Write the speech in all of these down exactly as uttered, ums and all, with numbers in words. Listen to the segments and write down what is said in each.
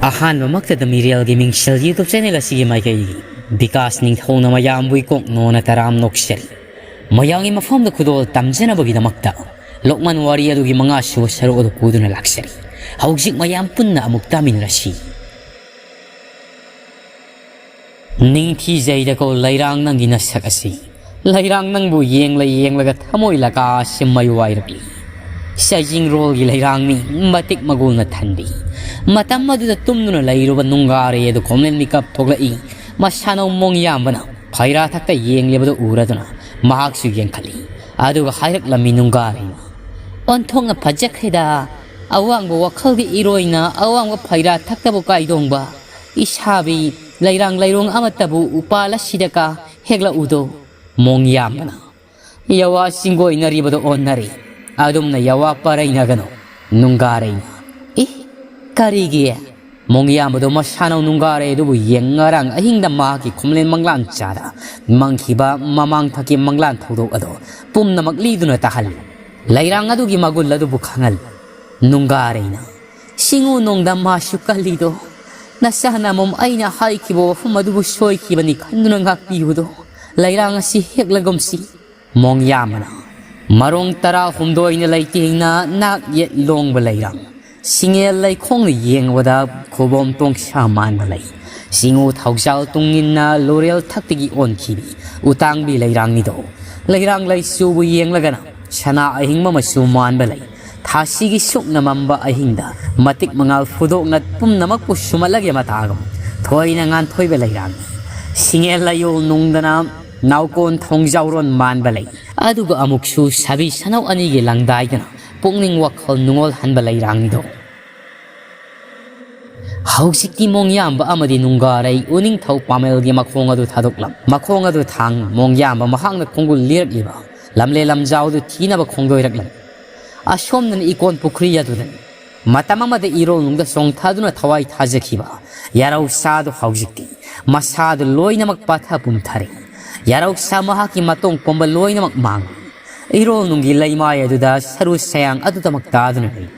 ꯑꯍꯥꯟꯕꯃꯛꯇꯗ ꯃꯤꯔꯦꯜꯒꯤ ꯃꯤꯡꯁꯦꯜ YouTube channel ꯑꯁꯤꯒꯤ ꯃꯥꯏꯀꯩꯗꯒꯤ ꯕꯤꯀꯥꯁ ꯅꯤꯡꯊꯧꯅ ꯃꯌꯥꯝꯕꯨ ꯏꯀꯣꯛ ꯅꯣꯅ ꯇꯔꯥꯝ ꯅꯣꯛꯆꯔꯤ꯫ ꯃꯌꯥꯝꯒꯤ ꯃꯐꯝꯗ ꯈꯨꯗꯣꯜ ꯇꯝꯖꯅꯕꯒꯤꯗꯃꯛꯇ ꯂꯣꯛꯃꯟ ꯋꯥꯔꯤ ꯑꯗꯨꯒꯤ ꯃꯉꯥꯁꯨꯕ ꯁꯔꯨꯛ ꯑꯗꯨ ꯄꯨꯗꯨꯅ ꯂꯥꯛꯆꯔꯤ꯫ ꯍꯧꯖꯤꯛ ꯃꯌꯥꯝ ꯄꯨꯟꯅ ꯑꯃꯨꯛ ꯇꯥꯃꯤꯟꯅꯔꯁꯤ꯫ ꯅꯤꯡꯊꯤꯖꯩꯗꯀꯣ ꯂꯩꯔꯥꯡ, ꯅꯪꯒꯤ ꯅꯁꯛ ꯑꯁꯤ꯫ ꯂꯩꯔꯥꯡ, ꯅꯪꯕꯨ ꯌꯦꯡꯂ ꯌꯦꯡꯂꯒ ꯊꯃꯣꯏ ꯂꯀꯥ ꯑꯁꯤ ꯃꯩ ꯋꯥꯏꯔꯛꯂꯤ꯫ ꯆꯩꯖꯤꯡꯔꯣꯜꯒꯤ ꯂꯩꯔꯥꯡꯅꯤ, ꯃꯇꯤꯛ ꯃꯒꯨꯜꯅ ꯊꯟꯕꯤ꯫ ꯃꯇꯝ ꯑꯗꯨꯗ ꯇꯨꯝꯗꯨꯅ ꯂꯩꯔꯨꯕ ꯅꯨꯡꯒꯥꯔꯩ ꯑꯗꯨ ꯈꯣꯝꯂꯦꯟ ꯃꯤꯀꯞ ꯊꯣꯛꯂꯛꯏ꯫ ꯃꯁꯥꯅꯧ ꯃꯣꯡꯌꯥꯝꯕꯅ ꯐꯩꯔꯥ ꯊꯛꯇ ꯌꯦꯡꯂꯤꯕꯗꯨ ꯎꯔꯗꯨꯅ ꯃꯍꯥꯛꯁꯨ ꯌꯦꯡꯈꯠꯂꯤ꯫ ꯑꯗꯨꯒ ꯍꯥꯏꯔꯛꯂꯝꯃꯤ ꯅꯨꯡꯒꯥꯔꯩꯅ, "ꯑꯣꯟꯊꯣꯛꯅ ꯐꯖꯈ꯭ꯔꯦꯗ, ꯑꯋꯥꯡꯕ ꯋꯥꯈꯜꯒꯤ ꯏꯔꯣꯏꯅ ꯑꯋꯥꯡꯕ ꯐꯩꯔꯥ ꯊꯛꯇꯕꯨ ꯀꯥꯏꯗꯣꯡꯕ ꯏꯁꯥꯕꯤ, ꯂꯩꯔꯥꯡ ꯂꯩꯔꯣꯡ ꯑꯃꯠꯇꯕꯨ ꯎꯄꯥꯜ ꯑꯁꯤꯗ ꯀꯥ ꯍꯦꯛꯂꯛꯎꯗꯣ"꯫ ꯃꯣꯡꯌꯥꯝꯕꯅ, "ꯌꯥꯋꯥ ꯆꯤꯡꯒꯣꯏꯅꯔꯤꯕꯗꯣ ꯑꯣꯟꯅꯔꯦ꯫ ꯑꯗꯨꯝꯅ ꯌꯥꯋꯥ ꯄꯔꯩꯅꯒꯅꯨ"꯫ ꯅꯨꯡꯒꯥꯔꯩꯅ, "ꯏ, ꯀꯔꯤꯒꯤ?" ꯃꯣꯡꯌꯥꯝꯕꯗꯣ ꯃꯁꯥꯅꯧ ꯅꯨꯡꯒꯥꯔꯩ ꯑꯗꯨꯕꯨ ꯌꯦꯡ ꯉꯔꯥꯡ ꯑꯍꯤꯡꯗ ꯃꯍꯥꯛꯀꯤ ꯈꯣꯝꯂꯦꯟ ꯃꯪꯂꯥꯟ ꯆꯥꯗ ꯃꯪꯈꯤꯕ ꯃꯃꯥꯡꯊꯛꯀꯤ ꯃꯪꯂꯥꯟ ꯊꯧꯗꯣꯛ ꯑꯗꯣ ꯄꯨꯝꯅꯃꯛ ꯂꯤꯗꯨꯅ ꯇꯥꯍꯜꯂꯤ꯫ ꯂꯩꯔꯥꯡ ꯑꯗꯨꯒꯤ ꯃꯒꯨꯟ ꯑꯗꯨꯕꯨ ꯈꯪꯍꯜꯂꯤ꯫ ꯅꯨꯡꯒꯥꯔꯩꯅ, "ꯁꯤꯡꯉꯨ ꯅꯣꯡꯗꯝ ꯃꯥꯁꯨ ꯀꯜꯂꯤꯗꯣ꯫ ꯅꯆꯥꯅ ꯑꯃꯃꯝ ꯑꯩꯅ ꯍꯥꯏꯈꯤꯕ ꯋꯥꯐꯝ ꯑꯗꯨꯕꯨ ꯁꯣꯏꯈꯤꯕꯅꯤ ꯈꯟꯗꯨꯅ ꯉꯥꯛꯄꯤꯌꯨꯗꯣ꯫ ꯂꯩꯔꯥꯡ ꯑꯁꯤ ꯍꯦꯛꯂꯒꯨꯝꯁꯤ"꯫ ꯃꯣꯡꯌꯥꯝꯕꯅ, "ꯃꯔꯣꯡ ꯇꯔꯥꯍꯨꯝꯗꯣꯏꯅ ꯂꯩꯇꯦꯡꯅ ꯅꯥꯛ ꯌꯦꯠ ꯂꯣꯡꯕ ꯂꯩꯔꯥꯡ꯫ ꯁꯤꯡꯉꯦꯜ ꯂꯩꯈꯣꯡꯅ ꯌꯦꯡꯕꯗ ꯈꯨꯕꯣꯝ ꯇꯣꯡꯁꯥ ꯃꯥꯟꯕ ꯂꯩ꯫ ꯆꯤꯡꯉꯨ ꯊꯧꯖꯥꯜ ꯇꯨꯡꯏꯟꯅ ꯂꯣꯔꯦꯜ ꯊꯛꯇꯒꯤ ꯑꯣꯟꯈꯤꯕꯤ ꯎꯇꯥꯡꯕꯤ ꯂꯩꯔꯥꯡꯅꯤꯗꯣ꯫ ꯂꯩꯔꯥꯡ ꯂꯩꯆꯨꯕꯨ ꯌꯦꯡꯂꯒꯅ ꯁꯅꯥ ꯑꯍꯤꯡꯕ ꯃꯆꯨ ꯃꯥꯟꯕ ꯂꯩ꯫ ꯊꯥꯁꯤꯒꯤ ꯁꯨꯛꯅ ꯃꯝꯕ ꯑꯍꯤꯡꯗ ꯃꯇꯤꯛ ꯃꯉꯥꯜ ꯐꯨꯗꯣꯛꯅ ꯄꯨꯝꯅꯃꯛꯄꯨ ꯁꯨꯝꯍꯠꯂꯒꯦ ꯃꯇꯥꯒꯨꯝ ꯊꯣꯏꯅ ꯉꯥꯟꯊꯣꯏꯕ ꯂꯩꯔꯥꯡꯅꯤ꯫ ꯁꯤꯡꯉꯦꯜ ꯂꯩꯌꯣꯜ ꯅꯨꯡꯗꯅ ꯅꯥꯎꯀꯣꯟ ꯊꯣꯡꯖꯥꯎꯔꯣꯟ ꯃꯥꯟꯕ ꯂꯩ꯫ ꯑꯗꯨꯒ ꯑꯃꯨꯛꯁꯨ ꯁꯥꯕꯤ ꯁꯅꯧ ꯑꯅꯤꯒꯤ ꯂꯪꯗꯥꯏꯗꯨꯅ ꯄꯨꯛꯅꯤꯡ ꯋꯥꯈꯜ ꯅꯨꯡꯉꯣꯜꯍꯟꯕ ꯂꯩꯔꯥꯡꯅꯤꯗꯣ"꯫ ꯍꯧꯖꯤꯛꯇꯤ ꯃꯣꯡꯌꯥꯝꯕ ꯑꯃꯗꯤ ꯅꯨꯡꯒꯥꯔꯩ ꯎꯅꯤꯡꯊꯧ ꯄꯥꯃꯦꯜꯒꯤ ꯃꯈꯣꯡ ꯑꯗꯨ ꯊꯥꯗꯣꯛꯂꯝ꯫ ꯃꯈꯣꯡ ꯑꯗꯨ ꯊꯥꯡ ꯃꯣꯡꯌꯥꯝꯕ ꯃꯍꯥꯛꯅ ꯈꯣꯡꯒꯨꯜ ꯂꯤꯔꯛꯂꯤꯕ ꯂꯝꯂꯦ ꯂꯝꯖꯥꯎꯗꯨ ꯊꯤꯅꯕ ꯈꯣꯡꯗꯣꯏꯔꯛꯂꯝ꯫ ꯑꯁꯣꯝꯗꯅ ꯏꯀꯣꯟ ꯄꯨꯈ꯭ꯔꯤ ꯑꯗꯨꯗꯅꯤ꯫ ꯃꯇꯝ ꯑꯃꯗ ꯏꯔꯣꯜꯅꯨꯡꯗ ꯆꯣꯡꯊꯗꯨꯅ ꯊꯋꯥꯏ ꯊꯥꯖꯈꯤꯕ ꯌꯥꯔꯧꯁꯥꯗꯨ ꯍꯧꯖꯤꯛꯇꯤ ꯃꯁꯥꯗꯨ ꯂꯣꯏꯅꯃꯛ ꯄꯥꯊ ꯄꯨꯝꯊꯔꯦ꯫ ꯌꯥꯔꯧꯁꯥ ꯃꯍꯥꯛꯀꯤ ꯃꯇꯣꯡ ꯄꯨꯝꯕ ꯂꯣꯏꯅꯃꯛ ꯃꯥꯡꯂꯦ꯫ ꯏꯔꯣꯜꯅꯨꯡꯒꯤ ꯂꯩꯃꯥꯏ ꯑꯗꯨꯗ ꯁꯔꯨ ꯁꯌꯥꯡ ꯑꯗꯨꯗꯃꯛ ꯇꯥꯗꯨꯅ ꯂꯩ꯫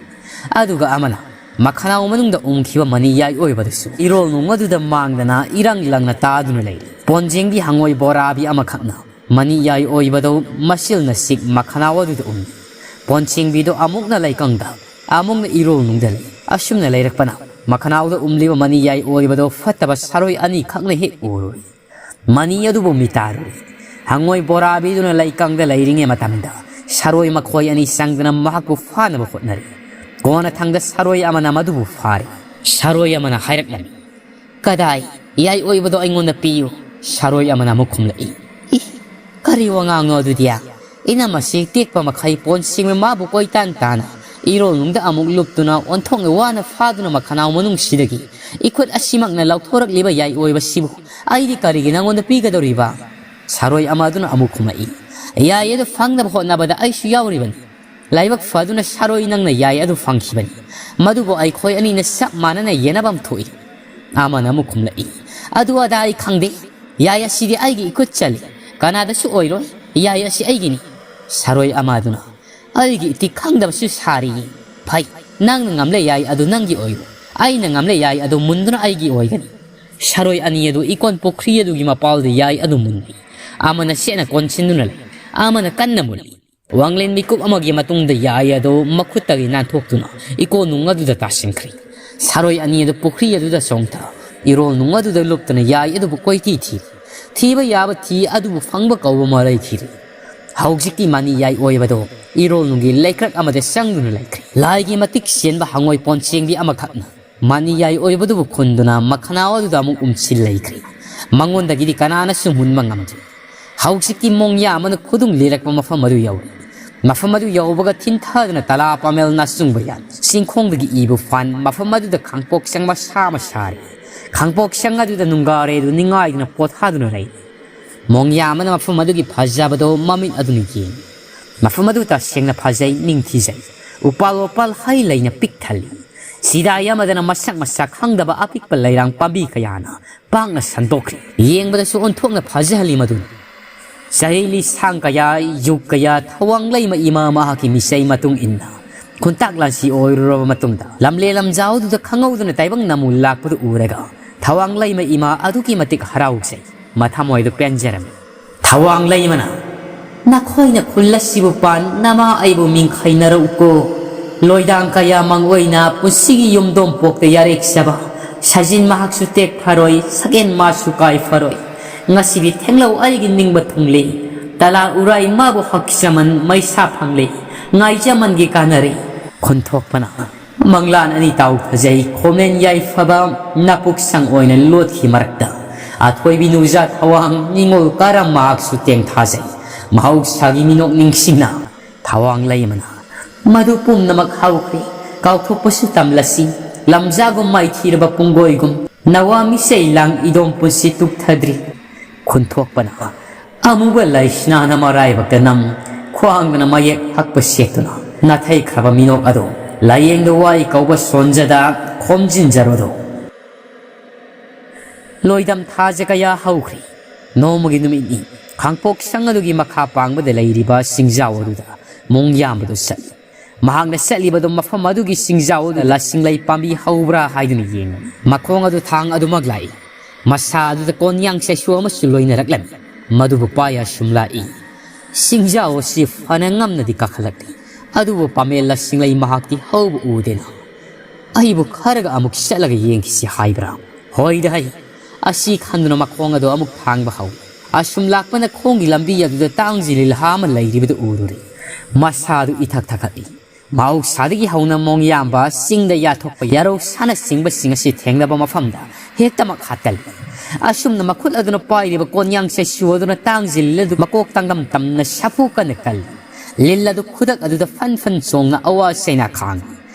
ꯑꯗꯨꯒ ꯑꯃꯅ ꯃꯈꯅꯥꯎ ꯃꯅꯨꯡꯗ ꯎꯝꯈꯤꯕ ꯃꯅꯤ ꯌꯥꯏ ꯑꯣꯏꯕꯗꯨꯁꯨ ꯏꯔꯣꯜ ꯅꯨꯡ ꯑꯗꯨꯗ ꯃꯥꯡꯗꯅ ꯏꯔꯪ ꯂꯪꯅ ꯇꯥꯗꯨꯅ ꯂꯩꯔꯤ꯫ ꯄꯣꯟꯖꯦꯡꯕꯤ ꯍꯪꯉꯣꯏ ꯕꯣꯔꯥꯕꯤ ꯑꯃꯈꯛꯅ ꯃꯅꯤ ꯌꯥꯏ ꯑꯣꯏꯕꯗꯨ ꯃꯁꯤꯜꯅ ꯁꯤꯛ ꯃꯈꯅꯥꯎ ꯑꯗꯨꯗ ꯎꯝꯃꯤ꯫ ꯄꯣꯟꯖꯦꯡꯕꯤꯗꯨ ꯑꯃꯨꯛꯅ ꯂꯩꯀꯪꯗ, ꯑꯃꯨꯛꯅ ꯏꯔꯣꯜ ꯅꯨꯡꯗ ꯂꯩ꯫ ꯑꯁꯨꯝꯅ ꯂꯩꯔꯛꯄꯅ ꯃꯈꯅꯥꯎꯗ ꯎꯝꯂꯤꯕ ꯃꯅꯤ ꯌꯥꯏ ꯑꯣꯏꯕꯗꯨ ꯐꯠꯇꯕ ꯁꯥꯔꯣꯏ ꯑꯅꯤꯈꯛꯅ ꯍꯦꯛ ꯎꯔꯨꯔꯦ꯫ ꯃꯅꯤ ꯑꯗꯨꯕꯨ ꯃꯤꯇꯥꯔꯨꯔꯦ꯫ ꯍꯪꯉꯣꯏ ꯕꯣꯔꯥꯕꯤꯗꯨꯅ ꯂꯩꯀꯪꯗ ꯂꯩꯔꯤꯉꯩ ꯃꯇꯝꯗ ꯁꯥꯔꯣꯏ ꯃꯈꯣꯏ ꯑꯅꯤ ꯆꯪꯗꯨꯅ ꯃꯍꯥꯛꯄꯨ ꯐꯥꯅꯕ ꯍꯣꯠꯅꯔꯤ꯫ ꯀꯣꯟꯅꯊꯪꯗ ꯁꯥꯔꯣꯏ ꯑꯃꯅ ꯃꯗꯨꯕꯨ ꯐꯥꯔꯤ꯫ ꯁꯥꯔꯣꯏ ꯑꯃꯅ ꯍꯥꯏꯔꯛꯂꯝꯃꯤ, "ꯀꯗꯥꯏ? ꯌꯥꯏ ꯑꯣꯏꯕꯗꯣ ꯑꯩꯉꯣꯟꯗ ꯄꯤꯌꯨ꯫" ꯁꯥꯔꯣꯏ ꯑꯃꯅ ꯑꯃꯨꯛ ꯈꯨꯝꯂꯛꯏ, "ꯏ, ꯀꯔꯤ ꯋꯥꯉꯥꯡꯅꯣ ꯑꯗꯨꯗꯤ? ꯏꯅꯝ ꯑꯁꯤ ꯇꯦꯛꯄ ꯃꯈꯩ ꯄꯣꯟꯁꯤꯡꯅ ꯃꯥꯕꯨ ꯀꯣꯏꯇꯥꯟ ꯇꯥꯅ ꯏꯔꯣꯜꯅꯨꯡꯗ ꯑꯃꯨꯛ ꯂꯨꯞꯇꯨꯅ ꯑꯣꯟꯊꯣꯛꯅ ꯋꯥꯅ ꯐꯥꯗꯨꯅ ꯃꯈꯅꯥꯎ ꯃꯅꯨꯡꯁꯤꯗꯒꯤ ꯏꯈꯨꯠ ꯑꯁꯤꯃꯛꯅ ꯂꯧꯊꯣꯔꯛꯂꯤꯕ ꯌꯥꯏ ꯑꯣꯏꯕꯁꯤꯕꯨ ꯑꯩꯗꯤ ꯀꯔꯤꯒꯤ ꯅꯉꯣꯟꯗ ꯄꯤꯒꯗꯧꯔꯤꯕ?" ꯁꯥꯔꯣꯏ ꯑꯃ ꯑꯗꯨꯅ ꯑꯃꯨꯛ ꯈꯨꯝꯂꯛꯏ, "ꯌꯥꯏ ꯑꯗꯨ ꯐꯪꯅꯕ ꯍꯣꯠꯅꯕꯗ ꯑꯩꯁꯨ ꯌꯥꯎꯔꯤꯕꯅꯤ꯫ ꯂꯥꯏꯕꯛ ꯐꯗꯨꯅ ꯁꯥꯔꯣꯏ ꯅꯪꯅ ꯌꯥꯏ ꯑꯗꯨ ꯐꯪꯈꯤꯕꯅꯤ꯫ ꯃꯗꯨꯕꯨ ꯑꯩꯈꯣꯏ ꯑꯅꯤꯅ ꯆꯞ ꯃꯥꯟꯅꯅ ꯌꯦꯟꯅꯐꯝ ꯊꯣꯛꯏ꯫" ꯑꯃꯅ ꯑꯃꯨꯛ ꯈꯨꯝꯂꯛꯏ, "ꯑꯗꯨ ꯑꯗꯥ ꯑꯩ ꯈꯪꯗꯦ꯫ ꯌꯥꯏ ꯑꯁꯤꯗꯤ ꯑꯩꯒꯤ ꯏꯈꯨꯠ ꯆꯜꯂꯤ꯫ ꯀꯅꯥꯗꯁꯨ ꯑꯣꯏꯔꯣꯏ꯫ ꯌꯥꯏ ꯑꯁꯤ ꯑꯩꯒꯤꯅꯤ꯫" ꯁꯥꯔꯣꯏ ꯑꯃ ꯑꯗꯨꯅ, "ꯑꯩꯒꯤ ꯏꯇꯤꯛ ꯈꯪꯗꯕꯁꯨ ꯁꯥꯔꯤꯌꯦ꯫ ꯐꯩ, ꯅꯪꯅ ꯉꯝꯂꯦ ꯌꯥꯏ ꯑꯗꯨ ꯅꯪꯒꯤ ꯑꯣꯏꯔꯣ꯫ ꯑꯩꯅ ꯉꯝꯂꯦ ꯌꯥꯏ ꯑꯗꯨ ꯃꯨꯟꯗꯨꯅ ꯑꯩꯒꯤ ꯑꯣꯏꯒꯅꯤ꯫" ꯁꯥꯔꯣꯏ ꯑꯅꯤ ꯑꯗꯨ ꯏꯀꯣꯟ ꯄꯨꯈ꯭ꯔꯤ ꯑꯗꯨꯒꯤ ꯃꯄꯥꯜꯗ ꯌꯥꯏ ꯑꯗꯨ ꯃꯨꯜꯂꯤ꯫ ꯑꯃꯅ ꯁꯦꯠꯅ ꯀꯣꯟꯁꯤꯟꯗꯨꯅ ꯂꯩ, ꯑꯃꯅ ꯀꯟꯅ ꯃꯨꯜꯂꯤ꯫ ꯋꯥꯡꯂꯦꯟ ꯃꯤꯀꯨꯞ ꯑꯃꯒꯤ ꯃꯇꯨꯡꯗ ꯌꯥꯏ ꯑꯗꯨ ꯃꯈꯨꯠꯇꯒꯤ ꯅꯥꯟꯊꯣꯛꯇꯨꯅ ꯏꯀꯣꯟ ꯅꯨꯡ ꯑꯗꯨꯗ ꯇꯥꯁꯤꯟꯈ꯭ꯔꯦ꯫ ꯁꯥꯔꯣꯏ ꯑꯅꯤ ꯑꯗꯨ ꯄꯨꯈ꯭ꯔꯤ ꯑꯗꯨꯗ ꯆꯣꯡꯊ ꯏꯔꯣꯜ ꯅꯨꯡ ꯑꯗꯨꯗ ꯂꯨꯞꯇꯨꯅ ꯌꯥꯏ ꯑꯗꯨꯕꯨ ꯀꯣꯏꯊꯤ ꯊꯤꯔꯤ꯫ ꯊꯤꯕ ꯌꯥꯕ ꯊꯤ ꯑꯗꯨꯕꯨ ꯐꯪꯕ ꯀꯧꯕ ꯑꯃ ꯂꯩꯈꯤꯗꯦ꯫ ꯍꯧꯖꯤꯛꯇꯤ ꯃꯅꯤ ꯌꯥꯏ ꯑꯣꯏꯕꯗꯣ ꯏꯔꯣꯜ ꯅꯨꯡꯒꯤ ꯂꯩꯀ꯭ꯔꯛ ꯑꯃꯗ ꯆꯪꯗꯨꯅ ꯂꯩꯈ꯭ꯔꯦ꯫ ꯂꯥꯏꯒꯤ ꯃꯇꯤꯛ ꯆꯦꯟꯕ ꯍꯪꯉꯣꯏ ꯄꯣꯟꯆꯦꯡꯕꯤ ꯑꯃꯈꯛꯅ ꯃꯅꯤ ꯌꯥꯏ ꯑꯣꯏꯕꯗꯨꯕꯨ ꯈꯨꯟꯗꯨꯅ ꯃꯈꯅꯥꯎ ꯑꯗꯨꯗ ꯑꯃꯨꯛ ꯎꯝꯁꯤꯜ ꯂꯩꯈ꯭ꯔꯦ꯫ ꯃꯉꯣꯟꯗꯒꯤꯗꯤ ꯀꯅꯥꯅꯁꯨ ꯃꯨꯟꯕ ꯉꯝꯗ꯭ꯔꯦ꯫ ꯍꯧꯖꯤꯛꯇꯤ ꯃꯣꯡꯌꯥ ꯑꯃꯅ ꯈꯨꯗꯨꯡ ꯂꯤꯔꯛꯄ ꯃꯐꯝ ꯑꯗꯨ ꯌꯧꯔꯦ꯫ ꯃꯐꯝ ꯑꯗꯨ ꯌꯧꯕꯒ ꯊꯤꯟꯊꯗꯨꯅ ꯇꯂꯥ ꯄꯥꯃꯦꯜ ꯅꯥꯆꯨꯡꯕ ꯌꯥꯟ, ꯆꯤꯡꯈꯣꯡꯗꯒꯤ ꯏꯕꯨ ꯐꯥꯟ ꯃꯐꯝ ꯑꯗꯨꯗ ꯈꯥꯡꯄꯣꯛꯆꯪ ꯃꯁꯥ ꯑꯃ ꯁꯥꯔꯦ꯫ ꯈꯥꯡꯄꯣꯛꯆꯪ ꯑꯗꯨꯗ ꯅꯨꯡꯒꯥꯔꯦ ꯑꯗꯨ ꯅꯤꯡꯉꯥꯏꯗꯨꯅ ꯄꯣꯊꯥꯗꯨꯅ ꯂꯩ꯫ ꯃꯣꯡꯌꯥ ꯑꯃꯅ ꯃꯐꯝ ꯑꯗꯨꯒꯤ ꯐꯖꯕꯗꯣ ꯃꯃꯤꯠ ꯑꯗꯨꯅ ꯌꯦꯡꯉꯤ꯫ ꯃꯐꯝ ꯑꯗꯨ ꯇꯁꯦꯡꯅ ꯐꯖꯩ, ꯅꯤꯡꯊꯤꯖꯩ꯫ ꯎꯄꯥꯜ ꯋꯥꯄꯥꯜ ꯍꯩ ꯂꯩꯅ ꯄꯤꯛ ꯊꯜꯂꯤ꯫ ꯆꯤꯗꯥꯏ ꯑꯃꯗꯅ ꯃꯁꯛ ꯃꯁꯥ ꯈꯪꯗꯕ ꯑꯄꯤꯛꯄ ꯂꯩꯔꯥꯡ ꯄꯥꯝꯕꯤ ꯀꯌꯥꯅ ꯄꯥꯛꯅ ꯁꯟꯗꯣꯛꯈ꯭ꯔꯤ꯫ ꯌꯦꯡꯕꯗꯁꯨ ꯑꯣꯟꯊꯣꯛꯅ ꯐꯖꯍꯜꯂꯤ ꯃꯗꯨꯅ꯫ ꯆꯍꯤ ꯂꯤꯁꯥꯡ ꯀꯌꯥ, ꯌꯨꯒ ꯀꯌꯥ ꯊꯋꯥꯡ ꯂꯩꯃ ꯏꯃꯥ ꯃꯍꯥꯛꯀꯤ ꯃꯤꯆꯩ ꯃꯇꯨꯡ ꯏꯟꯅ ꯈꯨꯟꯇꯥꯛ ꯂꯥꯟꯁꯤ ꯑꯣꯏꯔꯨꯔꯕ ꯃꯇꯨꯡꯗ ꯂꯝꯂꯦꯟ ꯂꯝꯖꯥꯎꯗꯨꯗ ꯈꯪꯍꯧꯗꯅ ꯇꯥꯏꯕꯪ ꯅꯃꯨ ꯂꯥꯛꯄꯗꯨ ꯎꯔꯒ ꯊꯋꯥꯡ ꯂꯩꯃ ꯏꯃꯥ ꯑꯗꯨꯛꯀꯤ ꯃꯇꯤꯛ ꯍꯔꯥꯎꯖꯩ꯫ ꯃꯊꯃꯣꯏꯗꯨ ꯄꯦꯟꯖꯔꯝꯃꯤ꯫ ꯊꯋꯥꯡ ꯂꯩꯃꯅ, "ꯅꯈꯣꯏꯅ ꯈꯨꯜ ꯑꯁꯤꯕꯨ ꯄꯥꯟꯅꯕ ꯑꯩꯕꯨ ꯃꯤꯡꯈꯩꯅꯔꯛꯎꯀꯣ꯫ ꯂꯣꯏꯗꯥꯡ ꯀꯌꯥ ꯃꯪ ꯑꯣꯏꯅ ꯄꯨꯟꯁꯤꯒꯤ ꯌꯨꯝꯗꯣꯝ ꯄꯣꯛꯇ ꯌꯥꯔꯦꯛꯆꯕ ꯁꯖꯤꯟ ꯃꯍꯥꯛꯁꯨ ꯇꯦꯛ ꯐꯔꯣꯏ, ꯁꯒꯦꯟ ꯃꯥꯁꯨ ꯀꯥꯏ ꯐꯔꯣꯏ꯫ ꯉꯁꯤꯗꯤ ꯊꯦꯡꯂꯧ ꯑꯩꯒꯤ ꯅꯤꯡꯕ ꯊꯨꯡꯂꯦ꯫ ꯇꯂꯥ ꯎꯔꯥꯏ ꯃꯥꯕꯨ ꯍꯛꯆꯃꯟ ꯃꯩꯁꯥ ꯐꯪꯂꯦ꯫ ꯉꯥꯏꯖꯃꯟꯒꯤ ꯀꯥꯟꯅꯔꯦ"꯫ ꯈꯨꯟꯊꯣꯛꯄꯅ, "ꯃꯪꯂꯥꯟ ꯑꯅꯤ ꯇꯥꯎ ꯐꯖꯩ, ꯈꯣꯃꯦꯟ ꯌꯥꯏꯐꯕ ꯅꯄꯨꯛ ꯁꯪ ꯑꯣꯏꯅ ꯂꯣꯠꯈꯤ ꯃꯔꯛꯇ꯫ ꯑꯊꯣꯏꯕꯤ ꯅꯨꯡꯖꯥ ꯊꯋꯥꯡ ꯅꯤꯉꯣꯜ ꯀꯥꯔꯝ ꯃꯍꯥꯛꯁꯨ ꯇꯦꯡ ꯊꯥꯖꯩ꯫ ꯃꯍꯧꯁꯥꯒꯤ ꯃꯤꯅꯣꯛ ꯅꯤꯡꯁꯤꯡꯅ"꯫ ꯊꯋꯥꯡ ꯂꯩꯃꯅ, "ꯃꯗꯨ ꯄꯨꯝꯅꯃꯛ ꯍꯧꯈ꯭ꯔꯦ, ꯀꯥꯎꯊꯣꯛꯄꯁꯨ ꯇꯝꯂꯁꯤ꯫ ꯂꯝꯖꯥꯒꯨꯝ ꯃꯥꯏꯊꯤꯔꯕ ꯄꯨꯡꯒꯣꯏꯒꯨꯝ ꯅꯋꯥ ꯃꯤꯁꯩ ꯂꯥꯡ ꯏꯗꯣꯝ ꯄꯨꯟꯁꯤ ꯇꯨꯞꯊꯗ꯭ꯔꯤ"꯫ ꯈꯨꯟꯊꯣꯛꯄꯅ, "ꯑꯃꯨꯕ ꯂꯩꯁꯅꯥꯅ ꯃꯔꯥꯏꯕꯛꯇ ꯅꯝ, ꯈ꯭ꯋꯥꯡꯗꯅ ꯃꯌꯦꯛ ꯍꯛꯄ ꯁꯦꯠꯇꯨꯅ ꯅꯥꯊꯩꯈ꯭ꯔꯕ ꯃꯤꯅꯣꯛ ꯑꯗꯨ ꯂꯥꯏꯌꯦꯡꯗ ꯋꯥꯏ ꯀꯧꯕ ꯁꯣꯟꯖꯗ ꯈꯣꯝꯖꯤꯟꯖꯔꯣꯗꯣ"꯫ ꯂꯣꯏꯗꯝ ꯊꯥꯖ ꯀꯌꯥ ꯍꯧꯈ꯭ꯔꯦ꯫ ꯅꯣꯡꯃꯒꯤ ꯅꯨꯃꯤꯠꯅꯤ꯫ ꯈꯥꯡꯄꯣꯛ ꯁꯪ ꯑꯗꯨꯒꯤ ꯃꯈꯥ ꯄꯥꯡꯕꯗ ꯂꯩꯔꯤꯕ ꯁꯤꯡꯖꯥꯎ ꯑꯗꯨꯗ ꯃꯣꯡ ꯌꯥꯝꯕꯗꯨ ꯆꯠꯂꯤ꯫ ꯃꯍꯥꯛꯅ ꯆꯠꯂꯤꯕꯗꯨ ꯃꯐꯝ ꯑꯗꯨꯒꯤ ꯁꯤꯡꯖꯥꯎ ꯑꯗꯨꯗ ꯂꯁꯤꯡꯂꯩ ꯄꯥꯝꯕꯤ ꯍꯧꯕ꯭ꯔꯥ ꯍꯥꯏꯗꯨꯅ ꯌꯦꯡꯉꯤ꯫ ꯃꯈꯣꯡ ꯑꯗꯨ ꯊꯥꯡ ꯑꯗꯨꯃꯛ ꯂꯥꯛꯏ꯫ ꯃꯁꯥ ꯑꯗꯨꯗ ꯀꯣꯟꯌꯥꯡ ꯆꯩꯁꯨ ꯑꯃꯁꯨ ꯂꯣꯏꯅꯔꯛꯂꯝꯃꯤ꯫ ꯃꯗꯨꯕꯨ ꯄꯥꯏ ꯑꯁꯨꯝ ꯂꯥꯛꯏ꯫ ꯁꯤꯡꯖꯥꯎ ꯑꯁꯤ ꯐꯅ ꯉꯝꯅꯗꯤ ꯀꯥꯈꯠꯂꯛꯂꯤ꯫ ꯑꯗꯨꯕꯨ ꯄꯥꯃꯦꯜ ꯂꯁꯤꯡꯂꯩ ꯃꯍꯥꯛꯇꯤ ꯍꯧꯕ ꯎꯗꯦꯅ꯫ "ꯑꯩꯕꯨ ꯈꯔꯒ ꯑꯃꯨꯛ ꯆꯠꯂꯒ ꯌꯦꯡꯈꯤꯁꯤ" ꯍꯥꯏꯕ꯭ꯔꯥ? ꯍꯣꯏꯗ ꯍꯩ꯫ ꯑꯁꯤ ꯈꯟꯗꯨꯅ ꯃꯈꯣꯡ ꯑꯗꯨ ꯑꯃꯨꯛ ꯊꯥꯡꯕ ꯍꯧꯏ꯫ ꯑꯁꯨꯝ ꯂꯥꯛꯄꯅ ꯈꯣꯡꯒꯤ ꯂꯝꯕꯤ ꯑꯗꯨꯗ ꯇꯥꯡꯖꯤꯜꯂꯤ ꯂꯍꯥ ꯑꯃ ꯂꯩꯔꯤꯕꯗꯨ ꯎꯔꯨꯔꯦ꯫ ꯃꯁꯥꯗꯨ ꯏꯊꯛ ꯊꯛꯀꯠꯂꯤ꯫ ꯃꯍꯧꯁꯥꯗꯒꯤ ꯍꯧꯅ ꯃꯣꯡ ꯌꯥꯝꯕ ꯆꯤꯡꯗ ꯌꯥꯊꯣꯛꯄ ꯌꯥꯔꯧ ꯁꯥꯅꯆꯤꯡꯕꯁꯤꯡ ꯑꯁꯤ ꯊꯦꯡꯅꯕ ꯃꯐꯝꯗ ꯍꯦꯛꯇꯃꯛ ꯍꯥꯠꯀꯜꯂꯤ꯫ ꯑꯁꯨꯝꯅ ꯃꯈꯨꯠ ꯑꯗꯨꯅ ꯄꯥꯏꯔꯤꯕ ꯀꯣꯟꯌꯥꯡ ꯆꯩꯁꯨ ꯑꯗꯨꯅ ꯇꯥꯡꯖꯤꯜꯂꯤ ꯑꯗꯨ ꯃꯀꯣꯛ ꯇꯥꯡꯗꯝ ꯇꯝꯅ ꯁꯥꯐꯨ ꯀꯟꯅ ꯀꯜꯂꯤ꯫ ꯂꯤꯜ ꯑꯗꯨ ꯈꯨꯗꯛ ꯑꯗꯨꯗ ꯐꯟ ꯐꯟ ꯆꯣꯡꯅ ꯑꯋꯥ ꯆꯩꯅꯥ ꯈꯥꯡꯏ꯫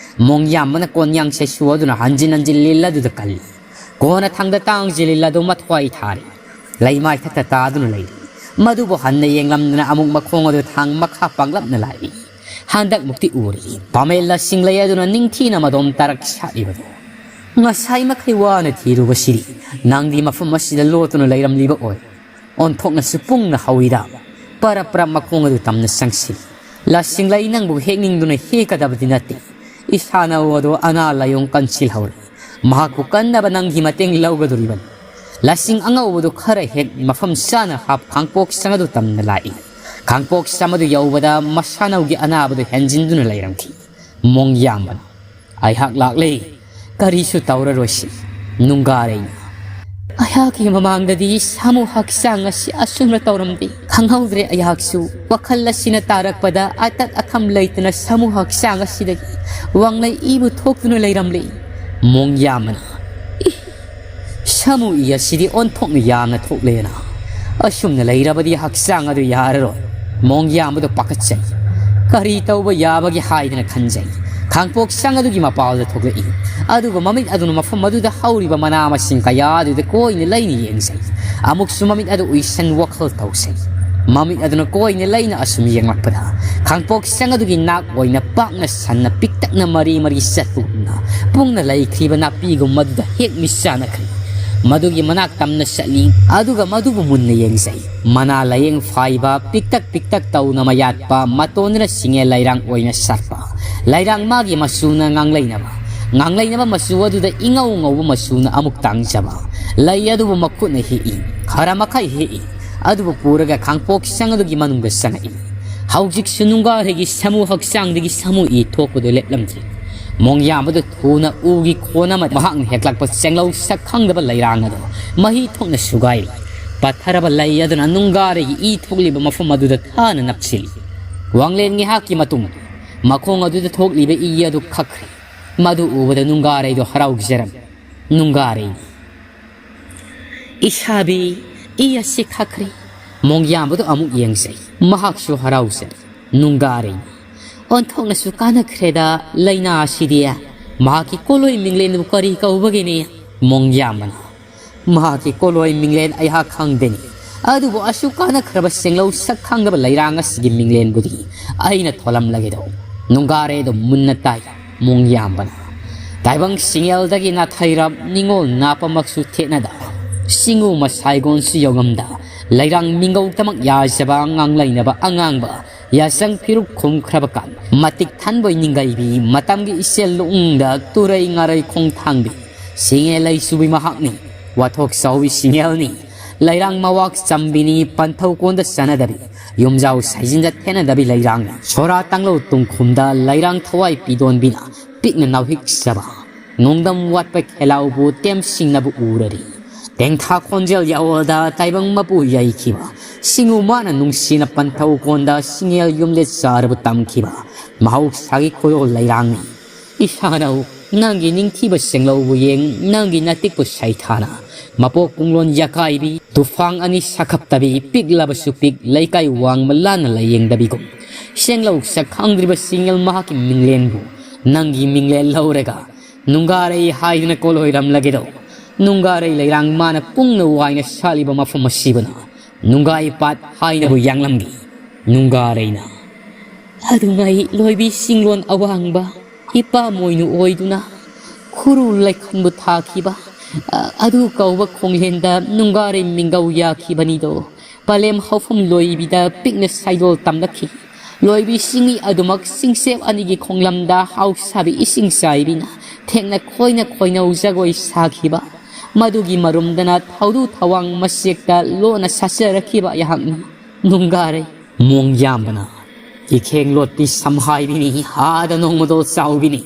ꯃꯣꯡ ꯌꯥꯝꯕꯅ ꯀꯣꯟꯌꯥꯡ ꯆꯩꯁꯨ ꯑꯗꯨꯅ ꯍꯟꯖꯤꯟ ꯍꯟꯖꯤꯟ ꯂꯤꯜ ꯑꯗꯨꯗ ꯀꯜꯂꯤ꯫ ꯀꯣꯟꯅ ꯊꯪꯗ ꯇꯥꯡꯖꯤꯜ ꯂꯤꯜ ꯑꯗꯨ ꯃꯊ꯭ꯋꯥꯏ ꯊꯥꯔꯤ꯫ ꯂꯩꯃꯥꯏ ꯊꯛꯇ ꯇꯥꯗꯨꯅ ꯂꯩꯔꯤ꯫ ꯃꯗꯨꯕꯨ ꯍꯟꯅ ꯌꯦꯡꯂꯝꯗꯅ ꯑꯃꯨꯛ ꯃꯈꯣꯡ ꯑꯗꯨ ꯊꯥꯡ ꯃꯈꯥ ꯄꯥꯡꯂꯞꯅ ꯂꯥꯛꯏ꯫ ꯍꯟꯗꯛꯃꯨꯛꯇꯤ ꯎꯔꯤ꯫ ꯄꯥꯃꯦꯜ ꯂꯁꯤꯡꯂꯩ ꯑꯗꯨꯅ ꯅꯤꯡꯊꯤꯅ ꯃꯗꯣꯝ ꯇꯥꯔꯛ ꯁꯥꯠꯂꯤꯕꯗꯨ꯫ ꯉꯁꯥꯏ ꯃꯈꯩ ꯋꯥꯅ ꯊꯤꯔꯨꯕꯁꯤꯗꯤ ꯅꯪꯗꯤ ꯃꯐꯝ ꯑꯁꯤꯗ ꯂꯣꯠꯇꯨꯅ ꯂꯩꯔꯝꯂꯤꯕ ꯑꯣꯏ꯫ ꯑꯣꯟꯊꯣꯛꯅꯁꯨ ꯄꯨꯡꯅ ꯍꯧꯏꯗ꯫ ꯄꯔꯞ ꯄꯔꯞ ꯃꯈꯣꯡ ꯑꯗꯨ ꯇꯝꯅ ꯆꯪꯁꯤꯜꯂꯤ꯫ "ꯂꯁꯤꯡꯂꯩ, ꯅꯪꯕꯨ ꯍꯦꯛꯅꯤꯡꯗꯨꯅ ꯍꯦꯛꯀꯗꯕꯗꯤ ꯅꯠꯇꯦ꯫ ꯏꯁꯥꯅ ꯎ ꯑꯗꯨ ꯑꯅꯥ ꯂꯥꯏꯌꯣꯡ ꯀꯟꯁꯤꯜꯍꯧꯔꯦ꯫ ꯃꯍꯥꯛꯄꯨ ꯀꯟꯅꯕ ꯅꯪꯒꯤ ꯃꯇꯦꯡ ꯂꯧꯒꯗꯣꯔꯤꯕꯅꯤ꯫ ꯂꯁꯤꯡ ꯑꯉꯧꯕꯗꯨ ꯈꯔ ꯍꯦꯛ ꯃꯐꯝ ꯆꯥꯅ ꯍꯥꯞ ꯈꯥꯡꯄꯣꯛ ꯁꯪ ꯑꯗꯨ ꯇꯝꯅ ꯂꯥꯛꯏ꯫ ꯈꯥꯡꯄꯣꯛ ꯁꯪ ꯑꯗꯨ ꯌꯧꯕꯗ ꯃꯁꯥꯅꯧꯒꯤ ꯑꯅꯥꯕꯗꯨ ꯍꯦꯟꯖꯤꯟꯗꯨꯅ ꯂꯩꯔꯝꯈꯤ꯫ ꯃꯣꯡꯌꯥꯝꯕꯅ, "ꯑꯩꯍꯥꯛ ꯂꯥꯛꯂꯦ꯫ ꯀꯔꯤꯁꯨ ꯇꯧꯔꯔꯣꯏꯁꯤ꯫" ꯅꯨꯡꯒꯥꯔꯩꯅ, "ꯑꯩꯍꯥꯛꯀꯤ ꯃꯃꯥꯡꯗꯗꯤ ꯁꯥꯃꯨ ꯍꯛꯆꯥꯡ ꯑꯁꯤ ꯑꯁꯨꯝꯅ ꯇꯧꯔꯝꯗꯦ꯫ ꯈꯪꯍꯧꯗ꯭ꯔꯦ ꯑꯩꯍꯥꯛꯁꯨ꯫ ꯋꯥꯈꯜ ꯑꯁꯤꯅ ꯇꯥꯔꯛꯄꯗ ꯑꯇꯠ ꯑꯊꯝ ꯂꯩꯇꯅ ꯁꯥꯃꯨ ꯍꯛꯆꯥꯡ ꯑꯁꯤꯗꯒꯤ ꯋꯥꯡꯂꯩ ꯏꯕꯨ ꯊꯣꯛꯇꯨꯅ ꯂꯩꯔꯝꯂꯦ꯫" ꯃꯣꯡꯌꯥꯝꯕꯅ, "ꯏ! ꯁꯥꯃꯨ ꯏ ꯑꯁꯤꯗꯤ ꯑꯣꯟꯊꯣꯛꯅ ꯌꯥꯝꯅ ꯊꯣꯛꯂꯦꯅ꯫ ꯑꯁꯨꯝꯅ ꯂꯩꯔꯕꯗꯤ ꯍꯛꯆꯥꯡ ꯑꯗꯨ ꯌꯥꯔꯔꯣꯏ꯫" ꯃꯣꯡꯌꯥꯝꯕꯗꯨ ꯄꯥꯈꯠꯆꯩ꯫ ꯀꯔꯤ ꯇꯧꯕ ꯌꯥꯕꯒꯦ ꯍꯥꯏꯗꯅ ꯈꯟꯖꯩ꯫ ꯈꯥꯡꯄꯣꯛ ꯁꯪ ꯑꯗꯨꯒꯤ ꯃꯄꯥꯜꯗ ꯊꯣꯛꯂꯛꯏ꯫ ꯑꯗꯨꯒ ꯃꯃꯤꯠ ꯑꯗꯨꯅ ꯃꯐꯝ ꯑꯗꯨꯗ ꯍꯧꯔꯤꯕ ꯃꯅꯥ ꯃꯁꯤꯡ ꯀꯌꯥ ꯑꯗꯨꯗ ꯀꯣꯏꯅ ꯂꯩꯅ ꯌꯦꯡꯖꯩ꯫ ꯑꯃꯨꯛꯁꯨ ꯃꯃꯤꯠ ꯑꯗꯨ ꯎꯏꯁꯟ ꯋꯥꯈꯜ ꯇꯧꯖꯩ꯫ ꯃꯃꯤꯠ ꯑꯗꯨꯅ ꯀꯣꯏꯅ ꯂꯩꯅ ꯑꯁꯨꯝ ꯌꯦꯡꯂꯛꯄꯗ, ꯈꯥꯡꯄꯣꯛ ꯁꯪ ꯑꯗꯨꯒꯤ ꯅꯥꯛ ꯑꯣꯏꯅ ꯄꯥꯛꯅ ꯁꯟꯅ ꯄꯤꯛꯇꯛꯅ ꯃꯔꯤ ꯃꯔꯤ ꯆꯠꯄꯒꯨꯝꯅ ꯄꯨꯡꯅ ꯂꯩꯈ꯭ꯔꯤꯕ ꯅꯥꯄꯤꯒꯨꯝ ꯑꯗꯨꯗ ꯍꯦꯛ ꯃꯤꯠ ꯆꯥꯅꯈ꯭ꯔꯦ꯫ ꯃꯗꯨꯒꯤ ꯃꯅꯥꯛ ꯇꯝꯅ ꯆꯠꯂꯤ꯫ ꯑꯗꯨꯒ ꯃꯗꯨꯕꯨ ꯃꯨꯟꯅ ꯌꯦꯡꯖꯩ꯫ ꯃꯅꯥ ꯂꯥꯌꯦꯡ ꯐꯥꯏꯕ, ꯄꯤꯛꯇꯛ ꯄꯤꯛꯇꯛ ꯇꯧꯅ ꯃꯌꯥꯠꯄ, ꯃꯇꯣꯟꯗꯨꯅ ꯁꯤꯡꯉꯦ ꯂꯩꯔꯥꯡ ꯑꯣꯏꯅ ꯁꯥꯠꯄ꯫ ꯂꯩꯔꯥꯡ ꯃꯥꯒꯤ ꯃꯆꯨꯅ ꯉꯥꯡꯂꯩꯅꯕ, ꯉꯥꯡꯂꯩꯅꯕ ꯃꯆꯨ ꯑꯗꯨꯗ ꯏꯉꯧ ꯉꯧꯕ ꯃꯆꯨꯅ ꯑꯃꯨꯛ ꯇꯥꯡꯖꯕ꯫ ꯂꯩ ꯑꯗꯨꯕꯨ ꯃꯈꯨꯠꯅ ꯍꯦꯛꯏ, ꯈꯔ ꯃꯈꯩ ꯍꯦꯛꯏ, ꯑꯗꯨꯕꯨ ꯄꯨꯔꯒ ꯈꯥꯡꯄꯣꯛ ꯁꯪ ꯑꯗꯨꯒꯤ ꯃꯅꯨꯡꯗ ꯆꯪꯉꯛꯏ꯫ ꯍꯧꯖꯤꯛꯁꯨ ꯅꯨꯡꯒꯥꯔꯩꯒꯤ ꯁꯥꯃꯨ ꯍꯛꯆꯥꯡꯗꯒꯤ ꯁꯥꯃꯨ ꯏ ꯊꯣꯛꯄꯗꯨ ꯂꯦꯞꯂꯝꯗ꯭ꯔꯤ꯫ ꯃꯣꯡꯌꯥꯝꯕꯗꯨ ꯊꯨꯅ ꯎꯒꯤ ꯀꯣꯟ ꯑꯃꯗ ꯃꯍꯥꯛꯅ ꯍꯦꯛꯂꯛꯄ ꯆꯦꯡꯂꯧ ꯁꯛ ꯈꯪꯗꯕ ꯂꯩꯔꯥꯡ ꯑꯗꯨ ꯃꯍꯤ ꯊꯣꯛꯅ ꯁꯨꯒꯥꯏꯔꯤ꯫ ꯄꯠꯊꯔꯕ ꯂꯩ ꯑꯗꯨꯅ ꯅꯨꯡꯒꯥꯔꯩꯒꯤ ꯏ ꯊꯣꯛꯂꯤꯕ ꯃꯐꯝ ꯑꯗꯨꯗ ꯊꯥꯅ ꯅꯞꯁꯤꯜꯂꯤ꯫ ꯋꯥꯡꯂꯦꯟ ꯉꯥꯏꯍꯥꯛꯀꯤ ꯃꯇꯨꯡꯗ ꯃꯈꯣꯡ ꯑꯗꯨꯗ ꯊꯣꯛꯂꯤꯕ ꯏ ꯑꯗꯨ ꯈꯛꯈ꯭ꯔꯦ꯫ ꯃꯗꯨ ꯎꯕꯗ ꯅꯨꯡꯒꯥꯔꯩꯗꯣ ꯍꯔꯥꯎꯖꯔꯝꯃꯤ꯫ ꯅꯨꯡꯒꯥꯔꯩꯅ, "ꯏꯁꯥꯕꯤ, ꯏ ꯑꯁꯤ ꯈꯛꯈ꯭ꯔꯦ꯫" ꯃꯣꯡꯌꯥꯝꯕꯗꯨ ꯑꯃꯨꯛ ꯌꯦꯡꯖꯩ꯫ ꯃꯍꯥꯛꯁꯨ ꯍꯔꯥꯎꯖꯩ꯫ ꯅꯨꯡꯒꯥꯔꯩꯅ, "ꯑꯣꯟꯊꯣꯛꯅꯁꯨ ꯀꯥꯟꯅꯈ꯭ꯔꯦꯗ ꯂꯥꯏꯅꯥ ꯑꯁꯤꯗꯤ꯫ ꯃꯍꯥꯛꯀꯤ ꯀꯣꯂꯣꯏ ꯃꯤꯡꯂꯦꯟꯗꯨ ꯀꯔꯤ ꯀꯧꯕꯒꯤꯅꯤ?" ꯃꯣꯡꯌꯥꯝꯕꯅ, "ꯃꯍꯥꯛꯀꯤ ꯀꯣꯂꯣꯏ ꯃꯤꯡꯂꯦꯟ ꯑꯩꯍꯥꯛ ꯈꯪꯗꯦꯅꯤ꯫ ꯑꯗꯨꯕꯨ ꯑꯁꯨꯛ ꯀꯥꯟꯅꯈ꯭ꯔꯕ ꯁꯦꯡꯂꯧ ꯁꯛ ꯈꯪꯗꯕ ꯂꯩꯔꯥꯡ ꯑꯁꯤꯒꯤ ꯃꯤꯡꯂꯦꯟꯕꯨꯗꯤ ꯑꯩꯅ ꯊꯣꯜꯂꯝꯂꯒꯦꯗꯧ꯫" ꯅꯨꯡꯒꯥꯔꯩꯗꯣ ꯃꯨꯟꯅ ꯇꯥꯏ꯫ ꯃꯣꯡꯌꯥꯝꯕꯅ, "ꯇꯥꯏꯕꯪ ꯁꯤꯡꯉꯦꯜꯗꯒꯤ ꯅꯥꯊꯩꯔꯞ ꯅꯤꯉꯣꯜ ꯅꯥꯄꯃꯛꯁꯨ ꯊꯦꯠꯅꯗ, ꯆꯤꯡꯉꯨ ꯃꯁꯥꯏꯒꯣꯟꯁꯨ ꯌꯧꯉꯝꯗ, ꯂꯩꯔꯥꯡ ꯃꯤꯡꯒꯧꯇꯃꯛ ꯌꯥꯖꯕ ꯉꯥꯡꯂꯩꯅꯕ ꯑꯉꯥꯡꯕ ꯌꯥꯁꯪ ꯐꯤꯔꯨꯛ ꯈꯨꯝꯈ꯭ꯔꯕ ꯀꯥꯟ, ꯃꯇꯤꯛ ꯊꯟꯕꯣꯏ ꯅꯤꯡꯒꯩꯕꯤ, ꯃꯇꯝꯒꯤ ꯏꯆꯦꯜ ꯂꯨꯡꯗ ꯇꯨꯔꯩ ꯉꯥꯔꯩ ꯈꯣꯡꯊꯥꯡꯕꯤ, ꯁꯤꯡꯉꯦ ꯂꯩꯁꯨꯕꯤ ꯃꯍꯥꯛꯅꯤ, ꯋꯥꯊꯣꯛ ꯆꯥꯎꯕꯤ ꯁꯤꯡꯉꯦꯜꯅꯤ, ꯂꯩꯔꯥꯡ ꯃꯋꯥꯛ ꯆꯝꯕꯤꯅꯤ, ꯄꯟꯊꯧ ꯀꯣꯟꯗ ꯆꯥꯟꯅꯗꯕꯤ, ꯌꯨꯝꯖꯥꯎ ꯁꯥꯏꯖꯤꯟꯗ ꯊꯦꯠꯅꯗꯕꯤ ꯂꯩꯔꯥꯡꯅꯤ꯫ ꯁꯣꯔꯥ ꯇꯥꯡꯂꯧ ꯇꯨꯡꯈꯨꯝꯗ ꯂꯩꯔꯥꯡ ꯊꯋꯥꯏ ꯄꯤꯗꯣꯟꯕꯤꯅ ꯄꯤꯛꯅ ꯅꯥꯎꯍꯤꯛꯆꯕ, ꯅꯣꯡꯗꯝ ꯋꯥꯠꯄ ꯈꯦꯂꯥꯎꯕꯨ ꯇꯦꯝꯁꯤꯡꯅꯕ ꯎꯔꯔꯤ꯫ ꯇꯦꯡꯊꯥ ꯈꯣꯟꯖꯦꯜ ꯌꯥꯑꯣꯜꯗ ꯇꯥꯏꯕꯪ ꯃꯄꯨ ꯌꯩꯈꯤꯕ, ꯁꯤꯡꯎ ꯃꯥꯅ ꯅꯨꯡꯁꯤꯅ ꯄꯟꯊꯧ ꯀꯣꯟꯗ ꯁꯤꯡꯉꯦꯜ ꯌꯨꯝꯂꯦꯠ ꯆꯥꯔꯕ ꯇꯝꯈꯤꯕ, ꯃꯍꯧꯁꯥꯒꯤ ꯈꯣꯏꯔꯣꯜ ꯂꯩꯔꯥꯡꯅꯤ꯫ ꯏꯁꯥꯅꯧ ꯅꯪꯒꯤ ꯅꯤꯡꯊꯤꯕ ꯁꯦꯡꯂꯧꯕ ꯌꯦꯡ, ꯅꯪꯒꯤ ꯅꯇꯤꯛꯄꯨ ꯁꯩꯊꯥꯅ, ꯃꯄꯣꯛ ꯄꯨꯡꯂꯣꯟ ꯌꯥꯀꯥꯏꯕꯤ, ꯇꯨꯐꯥꯡ ꯑꯅꯤ ꯁꯥꯈꯞꯇꯕꯤ, ꯄꯤꯛꯂꯕꯁꯨ ꯄꯤꯛ, ꯂꯩꯀꯥꯏ ꯋꯥꯡꯃ ꯂꯥꯟꯅ ꯂꯥꯏꯌꯦꯡꯗꯕꯤꯒꯨꯝ, ꯁꯦꯡꯂꯧ ꯁꯛ ꯈꯪꯗ꯭ꯔꯤꯕ ꯁꯤꯡꯉꯦꯜ ꯃꯍꯥꯛꯀꯤ ꯃꯤꯡꯂꯦꯟꯕꯨ ꯅꯪꯒꯤ ꯃꯤꯡꯂꯦꯟ ꯂꯧꯔꯒ ꯅꯨꯡꯒꯥꯔꯩ ꯍꯥꯏꯗꯨꯅ ꯀꯣꯜꯂꯣꯏꯔꯝꯂꯒꯦꯗꯣ꯫ ꯅꯨꯡꯒꯥꯔꯩ ꯂꯩꯔꯥꯡ ꯃꯥꯅ ꯄꯨꯡꯅ ꯋꯥꯏꯅ ꯁꯥꯠꯂꯤꯕ ꯃꯐꯝ ꯑꯁꯤꯕꯨꯅ ꯅꯨꯡꯒꯥꯏ ꯄꯥꯠ ꯍꯥꯏꯅꯕꯨ ꯌꯥꯡꯂꯝꯒꯤ꯫ ꯅꯨꯡꯒꯥꯔꯩꯅ ꯑꯗꯨꯉꯩ ꯂꯣꯏꯕꯤ ꯁꯤꯡꯂꯣꯟ ꯑꯋꯥꯡꯕ ꯏꯄꯥ ꯃꯣꯏꯅꯨ ꯑꯣꯏꯗꯨꯅ ꯈꯨꯔꯨ ꯂꯩꯈꯟꯕꯨ ꯊꯥꯈꯤꯕ, ꯑ, ꯑꯗꯨ ꯀꯧꯕ ꯈꯣꯡꯂꯦꯟꯗ ꯅꯨꯡꯒꯥꯔꯩ ꯃꯤꯡꯒꯧ ꯌꯥꯈꯤꯕꯅꯤꯗꯣ꯫ ꯄꯂꯦꯝ ꯍꯧꯐꯝ ꯂꯣꯏꯕꯤꯗ ꯄꯤꯛꯅ ꯁꯥꯏꯗꯣꯜ ꯇꯝꯂꯛꯈꯤ꯫ ꯂꯣꯏꯕꯤ ꯁꯤꯡꯃꯤ ꯑꯗꯨꯃꯛ ꯁꯤꯡꯁꯦꯞ ꯑꯅꯤꯒꯤ ꯈꯣꯡꯂꯝꯗ ꯍꯥꯎꯁꯥꯕꯤ ꯏꯁꯤꯡ ꯆꯥꯏꯕꯤꯅ ꯊꯦꯛꯅ ꯈꯣꯏꯅ ꯈꯣꯏꯅꯧ ꯖꯒꯣꯏ ꯁꯥꯈꯤꯕ, ꯃꯗꯨꯒꯤ ꯃꯔꯨꯝꯗꯅ ꯊꯧꯗꯨ ꯊꯋꯥꯡ ꯃꯆꯦꯛꯇ ꯂꯣꯟꯅ ꯁꯥꯆꯔꯛꯈꯤꯕ ꯑꯩꯍꯥꯛꯅꯤ꯫ ꯅꯨꯡꯒꯥꯔꯩ꯫ ꯃꯣꯡ ꯌꯥꯝꯕꯅ ꯏꯈꯦꯡ ꯂꯣꯠꯄꯤ ꯁꯝꯍꯥꯏꯕꯤꯅꯤ, ꯍꯥꯗ ꯅꯣꯡꯃꯗꯣꯜ ꯆꯥꯎꯕꯤꯅꯤ꯫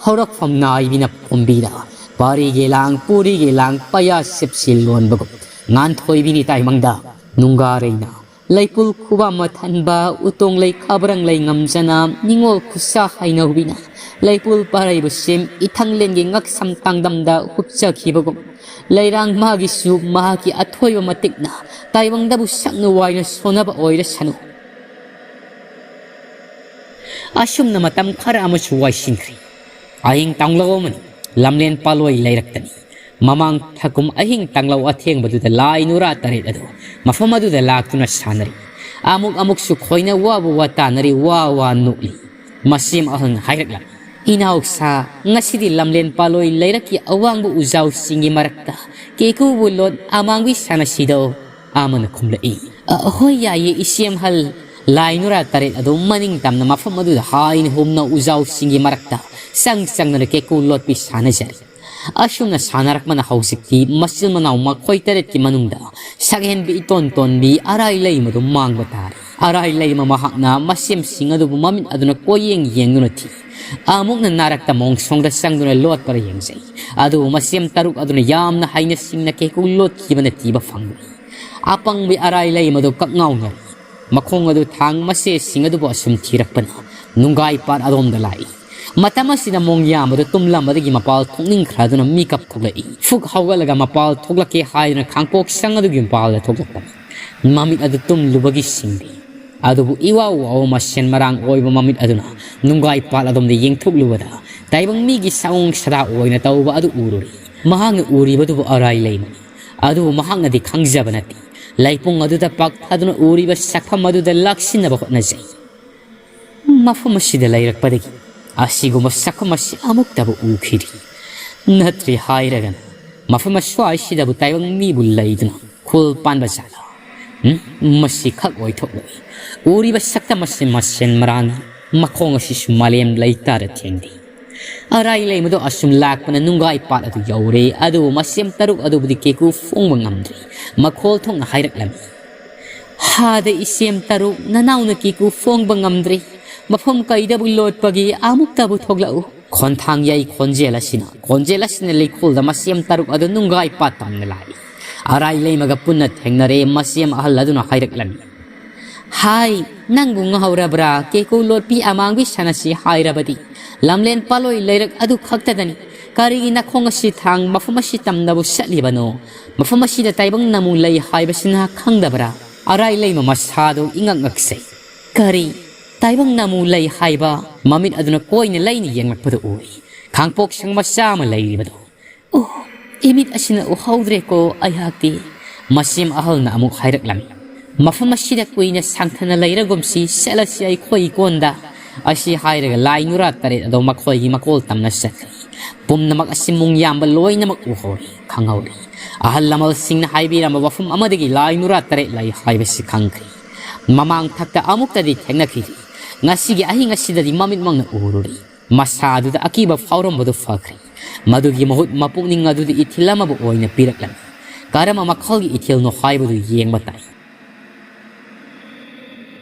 ꯍꯧꯔꯛꯐꯝ ꯅꯥꯏꯕꯤꯅ ꯄꯣꯝꯕꯤꯗ ꯄꯥꯔꯤꯒꯤ ꯂꯥꯡ, ꯄꯨꯔꯤꯒꯤ ꯂꯥꯡ, ꯄꯌꯥ ꯁꯤꯞꯁꯤ ꯂꯣꯟꯕꯒꯨꯝ ꯉꯥꯟꯊꯣꯏꯕꯤꯅꯤ ꯇꯥꯏꯃꯪꯗ꯫ ꯅꯨꯡꯒꯥꯔꯩꯅ ꯂꯩꯄꯨꯜ ꯈꯨꯕꯥꯝ ꯃꯊꯟꯕ ꯎꯇꯣꯡ ꯂꯩ ꯈꯥꯕ꯭ꯔꯪ ꯂꯩ ꯉꯝꯖꯅ ꯅꯤꯉꯣꯜ ꯈꯨꯠꯁꯥ ꯍꯩꯅꯧꯕꯤꯅ ꯂꯩꯄꯨꯜ ꯄꯥꯔꯩꯕꯨ ꯁꯦꯝ ꯏꯊꯪꯂꯦꯟꯒꯤ ꯉꯛꯁꯝ ꯇꯥꯡꯗꯝꯗ ꯍꯨꯞꯆꯈꯤꯕꯒꯨꯝ, ꯂꯩꯔꯥꯡ ꯃꯥꯒꯤꯁꯨ ꯃꯍꯥꯛꯀꯤ ꯑꯊꯣꯏꯕ ꯃꯇꯤꯛꯅ ꯇꯥꯏꯕꯪꯗꯕꯨ ꯁꯛꯅ ꯋꯥꯏꯅ ꯁꯣꯟꯅꯕ ꯑꯣꯏꯔꯁꯅꯨ꯫ ꯑꯁꯨꯝꯅ ꯃꯇꯝ ꯈꯔ ꯑꯃꯁꯨ ꯋꯥꯏꯁꯤꯟꯈ꯭ꯔꯦ꯫ ꯑꯍꯤꯡ ꯇꯥꯡꯂꯧ ꯑꯃꯅꯤ, ꯂꯝꯂꯦꯟ ꯄꯥꯂꯣꯏ ꯂꯩꯔꯛꯇꯅꯤ꯫ ꯃꯃꯥꯡ ꯊꯥꯀꯨꯝ ꯑꯍꯤꯡ ꯇꯥꯡꯂꯧ ꯑꯊꯦꯡꯕꯗꯨꯗ ꯂꯥꯏ ꯅꯨꯔꯥ ꯇꯔꯦꯠ ꯑꯗꯨ ꯃꯐꯝ ꯑꯗꯨꯗ ꯂꯥꯛꯇꯨꯅ ꯁꯥꯟꯅꯔꯤ꯫ ꯑꯃꯨꯛ ꯑꯃꯨꯛꯁꯨ ꯈꯣꯏꯅ ꯋꯥꯕꯨ ꯋꯥ ꯇꯥꯅꯔꯤ, ꯋꯥ ꯋꯥ ꯅꯣꯛꯂꯤ꯫ ꯃꯁꯦꯝ ꯑꯍꯜꯅ ꯍꯥꯏꯔꯛꯂꯝꯃꯤ, "ꯏꯅꯥꯎꯁꯥ, ꯉꯁꯤꯗꯤ ꯂꯝꯂꯦꯟ ꯄꯥꯂꯣꯏ ꯂꯩꯔꯛꯀꯤ ꯑꯋꯥꯡꯕ ꯎꯖꯥꯎꯁꯤꯡꯒꯤ ꯃꯔꯛꯇ ꯀꯦꯀꯨꯕꯨ ꯂꯣꯠ ꯑꯃꯥꯡꯕꯤ ꯁꯥꯟꯅꯁꯤꯗꯣ?" ꯑꯃꯅ ꯈꯨꯝꯂꯛꯏ, "ꯑ, ꯍꯣꯏ ꯌꯥꯏꯌꯦ ꯏꯆꯦꯝꯍꯜ, ꯂꯥꯏ ꯅꯨꯔꯥ ꯇꯔꯦꯠ ꯑꯗꯨ ꯃꯅꯤꯡ ꯇꯝꯅ ꯃꯐꯝ ꯑꯗꯨꯗ ꯍꯥꯏꯅ ꯍꯨꯝꯅ ꯎꯖꯥꯎꯁꯤꯡꯒꯤ ꯃꯔꯛꯇ ꯆꯪ ꯆꯪꯗꯨꯅ ꯀꯦꯀꯨ ꯂꯣꯠꯄꯤ ꯁꯥꯟꯅꯖꯔꯤ꯫ ꯑꯁꯨꯝꯅ ꯁꯥꯟꯅꯔꯛꯄꯅ ꯍꯧꯖꯤꯛꯇꯤ ꯃꯆꯤꯟ ꯃꯅꯥꯎ ꯃꯈꯣꯏ ꯇꯔꯦꯠꯀꯤ ꯃꯅꯨꯡꯗ ꯁꯛꯍꯦꯟꯕꯤ ꯏꯇꯣꯟ ꯇꯣꯟꯕꯤ ꯑꯔꯥꯏ ꯂꯩꯃꯗꯨ ꯃꯥꯡꯕ ꯇꯥꯔꯦ꯫ ꯑꯔꯥꯏ ꯂꯩꯃ ꯃꯍꯥꯛꯅ ꯃꯁꯦꯝꯁꯤꯡ ꯑꯗꯨꯕꯨ ꯃꯃꯤꯠ ꯑꯗꯨꯅ ꯀꯣꯏꯌꯦꯡ ꯌꯦꯡꯗꯨꯅ ꯊꯤ꯫ ꯑꯃꯨꯛꯅ ꯅꯥꯔꯛꯇ ꯃꯣꯡꯁꯣꯡꯗ ꯆꯪꯗꯨꯅ ꯂꯣꯠꯄꯔ ꯌꯦꯡꯖꯩ꯫ ꯑꯗꯨꯕꯨ ꯃꯁꯦꯝ ꯇꯔꯨꯛ ꯑꯗꯨꯅ ꯌꯥꯝꯅ ꯍꯩꯅ ꯁꯤꯡꯅ ꯀꯦꯀꯨ ꯂꯣꯠꯈꯤꯕꯅ ꯊꯤꯕ ꯐꯪꯂꯦ꯫ ꯑꯄꯪꯕꯤ ꯑꯔꯥꯏ ꯂꯩꯃꯗꯨ ꯀꯛꯉꯥꯎꯅꯔꯤ꯫ ꯃꯈꯣꯡ ꯑꯗꯨ ꯊꯥꯡ ꯃꯆꯦꯁꯤꯡ ꯑꯗꯨꯕꯨ ꯑꯁꯨꯝ ꯊꯤꯔꯛꯄꯅ ꯅꯨꯡꯒꯥꯏ ꯄꯥꯠ ꯑꯗꯣꯝꯗ ꯂꯥꯛꯏ꯫ ꯃꯇꯝ ꯑꯁꯤꯗ ꯃꯣꯡꯌꯥꯝ ꯑꯗꯨ ꯇꯨꯝꯂꯝꯕꯗꯒꯤ ꯃꯄꯥꯜ ꯊꯣꯛꯅꯤꯡꯈ꯭ꯔꯗꯨꯅ ꯃꯤꯀꯞ ꯊꯣꯛꯂꯛꯏ꯫ ꯐꯨꯛ ꯍꯧꯒꯠꯂꯒ ꯃꯄꯥꯜ ꯊꯣꯛꯂꯛꯀꯦ ꯍꯥꯏꯗꯨꯅ ꯈꯥꯡꯄꯣꯛ ꯁꯪ ꯑꯗꯨꯒꯤ ꯃꯄꯥꯜꯗ ꯊꯣꯛꯂꯛꯄꯅꯤ꯫ ꯃꯃꯤꯠ ꯑꯗꯨ ꯇꯨꯝꯂꯨꯕꯒꯤ ꯁꯤꯡꯂꯤ꯫ ꯑꯗꯨꯕꯨ ꯏꯋꯥꯎ ꯋꯥꯎ ꯃꯁꯦꯟ ꯃꯔꯥꯡ ꯑꯣꯏꯕ ꯃꯃꯤꯠ ꯑꯗꯨꯅ ꯅꯨꯡꯒꯥꯏ ꯄꯥꯠ ꯑꯗꯣꯝꯗ ꯌꯦꯡꯊꯣꯛꯂꯨꯕꯗ ꯇꯥꯏꯕꯪ ꯃꯤꯒꯤ ꯁꯑꯣꯡ ꯁꯥꯗꯥ ꯑꯣꯏꯅ ꯇꯧꯕ ꯑꯗꯨ ꯎꯔꯨꯔꯦ꯫ ꯃꯍꯥꯛꯅ ꯎꯔꯤꯕꯗꯨꯕꯨ ꯑꯔꯥꯏ ꯂꯩꯃꯅꯤ꯫ ꯑꯗꯨꯕꯨ ꯃꯍꯥꯛꯅꯗꯤ ꯈꯪꯖꯕ ꯅꯠꯇꯦ꯫ ꯂꯩꯄꯨꯡ ꯑꯗꯨꯗ ꯄꯥꯛꯊꯗꯨꯅ ꯎꯔꯤꯕ ꯁꯛꯐꯝ ꯑꯗꯨꯗ ꯂꯥꯛꯁꯤꯟꯅꯕ ꯍꯣꯠꯅꯖꯩ꯫ ꯃꯐꯝ ꯑꯁꯤꯗ ꯂꯩꯔꯛꯄꯗꯒꯤ ꯑꯁꯤꯒꯨꯝꯕ ꯁꯛꯐꯝ ꯑꯁꯤ ꯑꯃꯨꯛꯇꯕꯨ ꯎꯈꯤꯗ꯭ꯔꯤ꯫ ꯅꯠꯇ꯭ꯔꯦ ꯍꯥꯏꯔꯒꯅ ꯃꯐꯝ ꯑꯁ꯭ꯋꯥꯏꯁꯤꯗꯕꯨ ꯇꯥꯏꯕꯪ ꯃꯤꯕꯨ ꯂꯩꯗꯨꯅ ꯈꯨꯜ ꯄꯥꯟꯕ ꯖꯥꯠꯂ? ꯎꯝ, ꯃꯁꯤ ꯈꯛ ꯑꯣꯏꯊꯣꯛꯂꯣꯏ꯫ ꯎꯔꯤꯕ ꯁꯛꯇꯝ ꯑꯁꯤ ꯃꯁꯦꯟ ꯃꯔꯥꯡꯅꯤ꯫ ꯃꯈꯣꯡ ꯑꯁꯤꯁꯨ ꯃꯥꯂꯦꯝ ꯂꯩꯇꯥꯗ ꯊꯦꯡꯂꯤ꯫ ꯑꯔꯥꯏ ꯂꯩꯃꯗꯣ ꯑꯁꯨꯝ ꯂꯥꯛꯄꯅ ꯅꯨꯡꯒꯥꯏ ꯄꯥꯠ ꯑꯗꯨ ꯌꯧꯔꯦ꯫ ꯑꯗꯨꯕꯨ ꯃꯁꯦꯝ ꯇꯔꯨꯛ ꯑꯗꯨꯕꯨꯗꯤ ꯀꯦꯀꯨ ꯐꯣꯡꯕ ꯉꯝꯗ꯭ꯔꯤ꯫ ꯃꯈꯣꯜ ꯊꯣꯛꯅ ꯍꯥꯏꯔꯛꯂꯝꯃꯤ, "ꯍꯥꯗ ꯏꯁꯦꯝ ꯇꯔꯨꯛ, ꯅꯅꯥꯎꯅ ꯀꯦꯀꯨ ꯐꯣꯡꯕ ꯉꯝꯗ꯭ꯔꯤ꯫ ꯃꯐꯝ ꯀꯩꯗꯕꯨ ꯂꯣꯠꯄꯒꯦ? ꯑꯃꯨꯛꯇꯕꯨ ꯊꯣꯛꯂꯛꯎ꯫" ꯈꯣꯟꯊꯥꯡ ꯌꯩ ꯈꯣꯟꯖꯦꯜ ꯑꯁꯤꯅ, ꯈꯣꯟꯖꯦꯜ ꯑꯁꯤꯅ ꯂꯩꯀꯣꯜꯗ ꯃꯁꯦꯝ ꯇꯔꯨꯛ ꯑꯗꯨ ꯅꯨꯡꯒꯥꯏ ꯄꯥꯠ ꯇꯝꯅ ꯂꯥꯛꯏ꯫ ꯑꯔꯥꯏ ꯂꯩꯃꯒ ꯄꯨꯟꯅ ꯊꯦꯡꯅꯔꯦ꯫ ꯃꯁꯦꯝ ꯑꯍꯜ ꯑꯗꯨꯅ ꯍꯥꯏꯔꯛꯂꯝꯃꯤ, "ꯍꯥꯏ, ꯅꯪꯕꯨ ꯉꯥꯎꯔꯕ꯭ꯔꯥ? ꯀꯦꯀꯨ ꯂꯣꯠꯄꯤ ꯑꯃꯥꯡꯕꯤ ꯁꯥꯟꯅꯁꯤ ꯍꯥꯏꯔꯕꯗꯤ ꯂꯝꯂꯦꯟ ꯄꯥꯂꯣꯏ ꯂꯩꯔꯛ ꯑꯗꯨ ꯈꯛꯇꯗꯅꯤ꯫ ꯀꯔꯤꯒꯤ ꯅꯈꯣꯡ ꯑꯁꯤ ꯊꯥꯡ ꯃꯐꯝ ꯑꯁꯤ ꯇꯝꯅꯕꯨ ꯆꯠꯂꯤꯕꯅꯣ? ꯃꯐꯝ ꯑꯁꯤꯗ ꯇꯥꯏꯕꯪ ꯅꯃꯨ ꯂꯩ ꯍꯥꯏꯕꯁꯤ ꯅꯍꯥꯛ ꯈꯪꯗꯕ꯭ꯔꯥ?" ꯑꯔꯥꯏ ꯂꯩꯃ ꯃꯁꯥꯗꯨ ꯏꯉꯛ ꯉꯛꯆꯩ꯫ "ꯀꯔꯤ? ꯇꯥꯏꯕꯪ ꯅꯃꯨ ꯂꯩ ꯍꯥꯏꯕ?" ꯃꯃꯤꯠ ꯑꯗꯨꯅ ꯀꯣꯏꯅ ꯂꯩꯅ ꯌꯦꯡꯂꯛꯄꯗꯨ ꯎꯏ꯫ ꯈꯥꯡꯄꯣꯛ ꯁꯪ ꯃꯆꯥ ꯑꯃ ꯂꯩꯔꯤꯕꯗꯨ꯫ "ꯑꯣ, ꯏꯃꯤꯠ ꯑꯁꯤꯅ ꯎꯍꯧꯗ꯭ꯔꯦꯀꯣ ꯑꯩꯍꯥꯛꯇꯤ꯫" ꯃꯁꯦꯝ ꯑꯍꯜꯅ ꯑꯃꯨꯛ ꯍꯥꯏꯔꯛꯂꯝꯃꯤ, "ꯃꯐꯝ ꯑꯁꯤꯗ ꯀꯨꯏꯅ ꯁꯥꯡꯊꯅ ꯂꯩꯔꯒꯨꯝꯁꯤ, ꯆꯠꯂꯁꯤ ꯑꯩꯈꯣꯏ ꯀꯣꯟꯗ꯫" ꯑꯁꯤ ꯍꯥꯏꯔꯒ ꯂꯥꯏ ꯅꯨꯔꯥ ꯇꯔꯦꯠ ꯑꯗꯨ ꯃꯈꯣꯏꯒꯤ ꯃꯀꯣꯜ ꯇꯝꯅ ꯆꯠꯈ꯭ꯔꯦ꯫ ꯄꯨꯝꯅꯃꯛ ꯑꯁꯤ ꯃꯨꯡ ꯌꯥꯝꯕ ꯂꯣꯏꯅꯃꯛ ꯎꯍꯧꯔꯤ, ꯈꯪꯍꯧꯔꯤ꯫ ꯑꯍꯜ ꯂꯃꯟꯁꯤꯡꯅ ꯍꯥꯏꯕꯤꯔꯝꯕ ꯋꯥꯐꯝ ꯑꯃꯗꯒꯤ ꯂꯥꯏ ꯅꯨꯔꯥ ꯇꯔꯦꯠ ꯂꯩ ꯍꯥꯏꯕꯁꯤ ꯈꯪꯈ꯭ꯔꯦ꯫ ꯃꯃꯥꯡ ꯊꯛꯇ ꯑꯃꯨꯛꯇꯗꯤ ꯊꯦꯡꯅꯈꯤꯗꯦ꯫ ꯉꯁꯤꯒꯤ ꯑꯍꯤꯡ ꯑꯁꯤꯗꯗꯤ ꯃꯃꯤꯠꯃꯛꯅ ꯎꯔꯨꯔꯦ꯫ ꯃꯁꯥ ꯑꯗꯨꯗ ꯑꯀꯤꯕ ꯐꯥꯎꯔꯝꯕꯗꯨ ꯐꯈ꯭ꯔꯦ꯫ ꯃꯗꯨꯒꯤ ꯃꯍꯨꯠ ꯃꯄꯨꯛꯅꯤꯡ ꯑꯗꯨꯗ ꯏꯊꯤꯜ ꯑꯃꯕꯨ ꯑꯣꯏꯅ ꯄꯤꯔꯛꯂꯝꯃꯤ꯫ ꯀꯔꯝꯕ ꯃꯈꯜꯒꯤ ꯏꯊꯤꯜꯅꯣ ꯍꯥꯏꯕꯗꯨ ꯌꯦꯡꯕ ꯇꯥꯏ꯫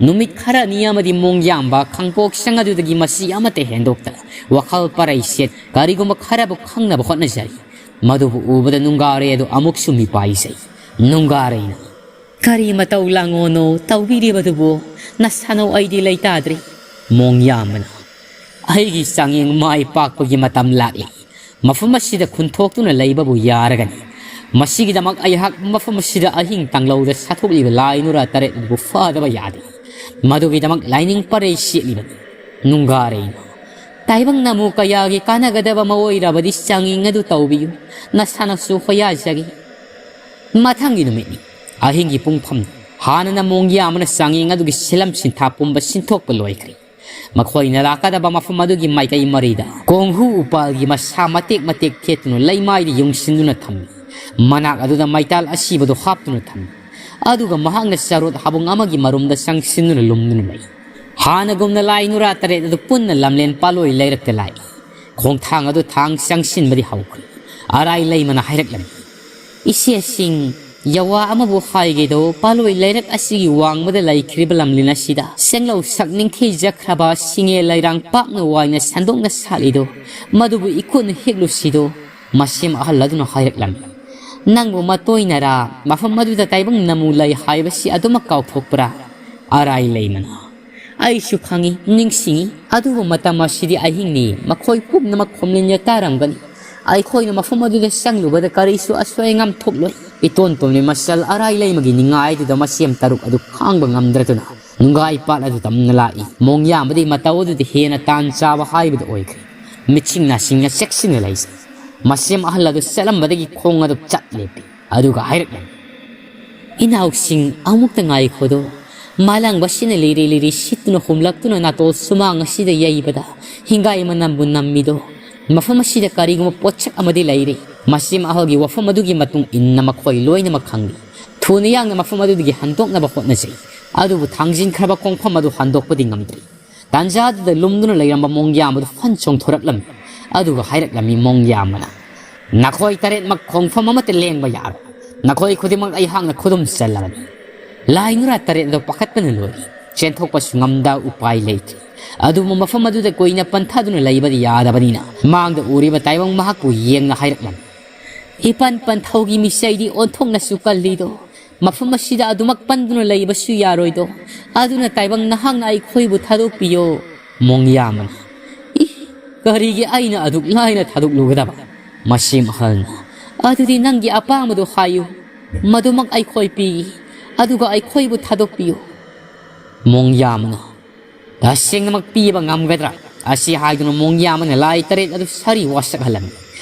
ꯅꯨꯃꯤꯠ ꯈꯔꯅꯤ ꯑꯃꯗꯤ ꯃꯣꯡꯌꯥꯝꯕ ꯈꯥꯡꯄꯣꯛꯁꯪ ꯑꯗꯨꯗꯒꯤ ꯃꯁꯤ ꯑꯃꯠꯇ ꯍꯦꯟꯗꯣꯛꯇꯅ ꯋꯥꯈꯜ ꯄꯔꯩ ꯁꯦꯠ ꯀꯔꯤꯒꯨꯝꯕ ꯈꯔꯕꯨ ꯈꯪꯅꯕ ꯍꯣꯠꯅꯖꯔꯤ꯫ ꯃꯗꯨꯕꯨ ꯎꯕꯗ ꯅꯨꯡꯒꯥꯔꯩ ꯑꯗꯨ ꯑꯃꯨꯛꯁꯨ ꯃꯤꯄꯥꯏꯖꯩ꯫ ꯅꯨꯡꯒꯥꯔꯩꯅ, "ꯀꯔꯤ ꯃꯇꯧ ꯂꯥꯡꯉꯣꯅꯣ ꯇꯧꯕꯤꯔꯤꯕꯗꯨꯕꯨ? ꯅꯁꯥꯅꯧ ꯑꯩꯗꯤ ꯂꯩꯇꯥꯗ꯭ꯔꯤ꯫" ꯃꯣꯡꯌꯥꯝꯕꯅ, "ꯑꯩꯒꯤ ꯆꯥꯡꯌꯦꯡ ꯃꯥꯏ ꯄꯥꯛꯄꯒꯤ ꯃꯇꯝ ꯂꯥꯛꯂꯦ꯫ ꯃꯐꯝ ꯑꯁꯤꯗ ꯈꯨꯟꯊꯣꯛꯇꯨꯅ ꯂꯩꯕꯕꯨ ꯌꯥꯔꯒꯅꯤ꯫ ꯃꯁꯤꯒꯤꯗꯃꯛ ꯑꯩꯍꯥꯛ ꯃꯐꯝ ꯑꯁꯤꯗ ꯑꯍꯤꯡ ꯇꯥꯡꯂꯧꯗ ꯁꯥꯊꯣꯛꯂꯤꯕ ꯂꯥꯏ ꯅꯨꯔꯥ ꯇꯔꯦꯠ ꯑꯗꯨꯕꯨ ꯐꯥꯗꯕ ꯌꯥꯗꯦ꯫ ꯃꯗꯨꯒꯤꯗꯃꯛ ꯂꯥꯏꯅꯤꯡ ꯄꯔꯩ ꯁꯦꯠꯂꯤꯕꯅꯤ꯫" ꯅꯨꯡꯒꯥꯔꯩꯅ, "ꯇꯥꯏꯕꯪ ꯅꯃꯨ ꯀꯌꯥꯒꯤ ꯀꯥꯟꯅꯒꯗꯕ ꯑꯃ ꯑꯣꯏꯔꯕꯗꯤ ꯆꯥꯡꯌꯦꯡ ꯑꯗꯨ ꯇꯧꯕꯤꯌꯨ꯫ ꯅꯁꯥꯅꯁꯨ ꯍꯣꯌꯥꯖꯒꯦ꯫" ꯃꯊꯪꯒꯤ ꯅꯨꯃꯤꯠꯅꯤ꯫ ꯑꯍꯤꯡꯒꯤ ꯄꯨꯡ ꯐꯝꯅꯤ꯫ ꯍꯥꯟꯅꯅ ꯃꯣꯡꯌꯥꯝꯕꯅ ꯆꯥꯡꯌꯦꯡ ꯑꯗꯨꯒꯤ ꯁꯤꯂꯝ ꯁꯤꯟꯊꯥ ꯄꯨꯝꯕ ꯁꯤꯟꯊꯣꯛꯄ ꯂꯣꯏꯈ꯭ꯔꯦ꯫ ꯃꯈꯣꯏꯅ ꯂꯥꯛꯀꯗꯕ ꯃꯐꯝ ꯑꯗꯨꯒꯤ ꯃꯥꯏꯀꯩ ꯃꯔꯤꯗ ꯀꯣꯡꯍꯨ ꯎꯄꯥꯜꯒꯤ ꯃꯁꯥ ꯃꯇꯦꯛ ꯃꯇꯦꯛ ꯊꯦꯠꯇꯨꯅ ꯂꯩꯃꯥꯏꯗ ꯌꯨꯡꯁꯤꯟꯗꯨꯅ ꯊꯝꯃꯤ꯫ ꯃꯅꯥꯛ ꯑꯗꯨꯗ ꯃꯩꯇꯥꯜ ꯑꯁꯤꯕꯗꯨ ꯍꯥꯞꯇꯨꯅ ꯊꯝꯃꯤ꯫ ꯑꯗꯨꯒ ꯃꯍꯥꯛꯅ ꯆꯔꯣꯠ ꯍꯥꯕꯨꯡ ꯑꯃꯒꯤ ꯃꯔꯨꯝꯗ ꯆꯪꯁꯤꯟꯗꯨꯅ ꯂꯨꯝꯗꯨꯅ ꯂꯩ꯫ ꯍꯥꯟꯅꯒꯨꯝꯅ ꯂꯥꯏ ꯅꯨꯔꯥ ꯇꯔꯦꯠ ꯑꯗꯨ ꯄꯨꯟꯅ ꯂꯝꯂꯦꯟ ꯄꯥꯂꯣꯏ ꯂꯩꯔꯛꯇ ꯂꯥꯛꯏ꯫ ꯈꯣꯡꯊꯥꯡ ꯑꯗꯨ ꯊꯥꯡ ꯆꯪꯁꯤꯟꯕꯗꯤ ꯍꯧꯈ꯭ꯔꯦ꯫ ꯑꯔꯥꯏ ꯂꯩꯃꯅ ꯍꯥꯏꯔꯛꯂꯝꯃꯤ, "ꯏꯆꯦꯁꯤꯡ, ꯌꯥꯋꯥ ꯑꯃꯕꯨ ꯍꯥꯏꯒꯦꯗꯣ ꯄꯥꯂꯣꯏ ꯂꯩꯔꯛ ꯑꯁꯤꯒꯤ ꯋꯥꯡꯃꯗ ꯂꯩꯈ꯭ꯔꯤꯕ ꯂꯝꯂꯦꯟ ꯑꯁꯤꯗ ꯆꯦꯡꯂꯧ ꯁꯛ ꯅꯤꯡꯊꯤꯖꯈ꯭ꯔꯕ ꯁꯤꯡꯉꯦ ꯂꯩꯔꯥꯡ ꯄꯥꯛꯅ ꯋꯥꯏꯅ ꯁꯟꯗꯣꯛꯅ ꯁꯥꯠꯂꯤꯗꯣ, ꯃꯗꯨꯕꯨ ꯏꯈꯨꯠꯅ ꯍꯦꯛꯂꯨꯁꯤꯗꯣ꯫" ꯃꯁꯦꯝ ꯑꯍꯜ ꯑꯗꯨꯅ ꯍꯥꯏꯔꯛꯂꯝꯃꯤ, "ꯅꯪꯕꯨ ꯃꯇꯣꯏꯅꯔꯥ ꯃꯐꯝ ꯑꯗꯨꯗ ꯇꯥꯏꯕꯪ ꯅꯃꯨ ꯂꯩ ꯍꯥꯏꯕꯁꯤ ꯑꯗꯨꯃꯛ ꯀꯥꯎꯊꯣꯛꯄ꯭ꯔꯥ?" ꯑꯔꯥꯏ ꯂꯩꯃꯅ, "ꯑꯩꯁꯨ ꯈꯪꯏ, ꯅꯤꯡꯁꯤꯡꯏ, ꯑꯗꯨꯕꯨ ꯃꯇꯝ ꯑꯁꯤꯗꯤ ꯑꯍꯤꯡꯅꯤ, ꯃꯈꯣꯏ ꯄꯨꯝꯅꯃꯛ ꯈꯣꯝꯂꯤꯟ ꯇꯥꯔꯝꯒꯅꯤ꯫ ꯑꯩꯈꯣꯏꯅ ꯃꯐꯝ ꯑꯗꯨꯗ ꯆꯪꯂꯨꯕꯗ ꯀꯔꯤꯁꯨ ꯑꯁꯣꯏ ꯑꯉꯥꯝ ꯊꯣꯛꯂꯣꯏ꯫" ꯏꯇꯣꯟ ꯇꯣꯟꯕꯤ ꯃꯆꯜ ꯑꯔꯥꯏ ꯂꯩꯃꯒꯤ ꯅꯤꯡꯉꯥꯏꯗꯨꯗ ꯃꯁꯦꯝ ꯇꯔꯨꯛ ꯑꯗꯨ ꯈꯥꯡꯕ ꯉꯝꯗ꯭ꯔꯗꯨꯅ ꯅꯨꯡꯒꯥꯏ ꯄꯥꯠ ꯑꯗꯨ ꯇꯝꯅ ꯂꯥꯛꯏ꯫ ꯃꯣꯡꯌꯥꯝꯕꯗꯤ ꯃꯇꯧ ꯑꯗꯨꯗꯤ ꯍꯦꯟꯅ ꯇꯥꯟ ꯆꯥꯕ ꯍꯥꯏꯕꯗꯨ ꯑꯣꯏꯈ꯭ꯔꯦ꯫ ꯃꯤꯠꯁꯤꯡ ꯅꯥꯁꯤꯡꯅ ꯆꯦꯛꯁꯤꯟꯅ ꯂꯩꯖꯩ꯫ ꯃꯁꯦꯝ ꯑꯍꯜ ꯑꯗꯨ ꯆꯠꯂꯝꯕꯗꯒꯤ ꯈꯣꯡ ꯑꯗꯨ ꯆꯠ ꯂꯦꯞꯄꯤ꯫ ꯑꯗꯨꯒ ꯍꯥꯏꯔꯛꯂꯝꯃꯤ, "ꯏꯅꯥꯎꯁꯤꯡ, ꯑꯃꯨꯛꯇ ꯉꯥꯏꯈꯣꯗꯣ꯫ ꯃꯥꯂꯪꯕꯁꯤꯅ ꯂꯤꯔꯤ ꯂꯤꯔꯤ ꯁꯤꯠꯇꯨꯅ ꯍꯨꯝꯂꯛꯇꯨꯅ ꯅꯥꯇꯣꯟ ꯁꯨꯃꯥꯡ ꯑꯁꯤꯗ ꯌꯩꯕꯗ ꯍꯤꯡꯒꯥꯏ ꯃꯅꯝꯕꯨ ꯅꯝꯃꯤꯗꯣ꯫ ꯃꯐꯝ ꯑꯁꯤꯗ ꯀꯔꯤꯒꯨꯝꯕ ꯄꯣꯠꯁꯛ ꯑꯃꯗꯤ ꯂꯩꯔꯦ꯫" ꯃꯁꯦꯝ ꯑꯍꯜꯒꯤ ꯋꯥꯐꯝ ꯑꯗꯨꯒꯤ ꯃꯇꯨꯡ ꯏꯟꯅ ꯃꯈꯣꯏ ꯂꯣꯏꯅꯃꯛ ꯈꯪꯂꯤ꯫ ꯊꯨꯅ ꯌꯥꯡꯅ ꯃꯐꯝ ꯑꯗꯨꯗꯒꯤ ꯍꯟꯗꯣꯛꯅꯕ ꯍꯣꯠꯅꯖꯩ꯫ ꯑꯗꯨꯕꯨ ꯊꯥꯡꯖꯤꯟꯈ꯭ꯔꯕ ꯈꯣꯡꯐꯝ ꯑꯗꯨ ꯍꯟꯗꯣꯛꯄꯗꯤ ꯉꯝꯗ꯭ꯔꯤ꯫ ꯇꯥꯟꯖꯥꯗꯨꯗ ꯂꯨꯝꯗꯨꯅ ꯂꯩꯔꯝꯕ ꯃꯣꯡꯌꯥꯝ ꯑꯗꯨ ꯐꯟ ꯆꯣꯡꯊꯣꯔꯛꯂꯝꯃꯤ꯫ ꯑꯗꯨꯒ ꯍꯥꯏꯔꯛꯂꯝꯃꯤ ꯃꯣꯡꯌꯥꯝ ꯑꯃꯅ, "ꯅꯈꯣꯏ ꯇꯔꯦꯠꯃꯛ ꯈꯣꯡꯐꯝ ꯑꯃꯠꯇ ꯂꯦꯡꯕ ꯌꯥꯔꯣꯏ꯫ ꯅꯈꯣꯏ ꯈꯨꯗꯤꯡꯃꯛ ꯑꯩꯍꯥꯛꯅ ꯈꯨꯗꯨꯝ ꯆꯜꯂꯕꯅꯤ꯫" ꯂꯥꯏ ꯅꯨꯔꯥ ꯇꯔꯦꯠ ꯑꯗꯨ ꯄꯥꯈꯠꯄꯅ ꯂꯣꯏꯔꯤ꯫ ꯆꯦꯟꯊꯣꯛꯄꯁꯨ ꯉꯝꯗ ꯎꯄꯥꯏ ꯂꯩꯇ꯭ꯔꯤ꯫ ꯑꯗꯨꯕꯨ ꯃꯐꯝ ꯑꯗꯨꯗ ꯀꯨꯏꯅ ꯄꯟꯊꯗꯨꯅ ꯂꯩꯕꯗꯤ ꯌꯥꯗꯕꯅꯤꯅ ꯃꯥꯡꯗ ꯎꯔꯤꯕ ꯇꯥꯏꯕꯪ ꯃꯍꯥꯛꯄꯨ ꯌꯦꯡꯅ ꯍꯥꯏꯔꯛꯂꯝꯃꯤ, "ꯏꯄꯟ ꯄꯟꯊꯧꯒꯤ ꯃꯤꯆꯩꯗꯤ ꯑꯣꯟꯊꯣꯛꯅꯁꯨ ꯀꯜꯂꯤꯗꯣ꯫ ꯃꯐꯝ ꯑꯁꯤꯗ ꯑꯗꯨꯃꯛ ꯄꯟꯗꯨꯅ ꯂꯩꯕꯁꯨ ꯌꯥꯔꯣꯏꯗꯣ꯫ ꯑꯗꯨꯅ ꯇꯥꯏꯕꯪ ꯅꯍꯥꯛꯅ ꯑꯩꯈꯣꯏꯕꯨ ꯊꯥꯗꯣꯛꯄꯤꯌꯣ꯫" ꯃꯣꯡꯌꯥꯝ ꯑꯃꯅ, "ꯏ, ꯀꯔꯤꯒꯤ ꯑꯩꯅ ꯑꯗꯨꯛ ꯂꯥꯏꯅ ꯊꯥꯗꯣꯛꯂꯨꯒꯗꯕ?" ꯃꯁꯤꯝ ꯑꯍꯜꯅ, "ꯑꯗꯨꯗꯤ ꯅꯪꯒꯤ ꯑꯄꯥꯝꯕꯗꯨ ꯍꯥꯏꯌꯨ꯫ ꯃꯗꯨꯃꯛ ꯑꯩꯈꯣꯏ ꯄꯤꯒꯦ꯫ ꯑꯗꯨꯒ ꯑꯩꯈꯣꯏꯕꯨ ꯊꯥꯗꯣꯛꯄꯤꯌꯨ꯫" ꯃꯣꯡꯌꯥꯝ ꯑꯃꯅ, "ꯇꯁꯦꯡꯅꯃꯛ ꯄꯤꯕ ꯉꯝꯒꯗ꯭ꯔꯥ?" ꯑꯁꯤ ꯍꯥꯏꯗꯨꯅ ꯃꯣꯡꯌꯥꯝ ꯑꯃꯅ ꯂꯥꯏ ꯇꯔꯦꯠ ꯑꯗꯨ ꯁꯥꯔꯤ ꯋꯥꯁꯛꯍꯜꯂꯝꯃꯤ꯫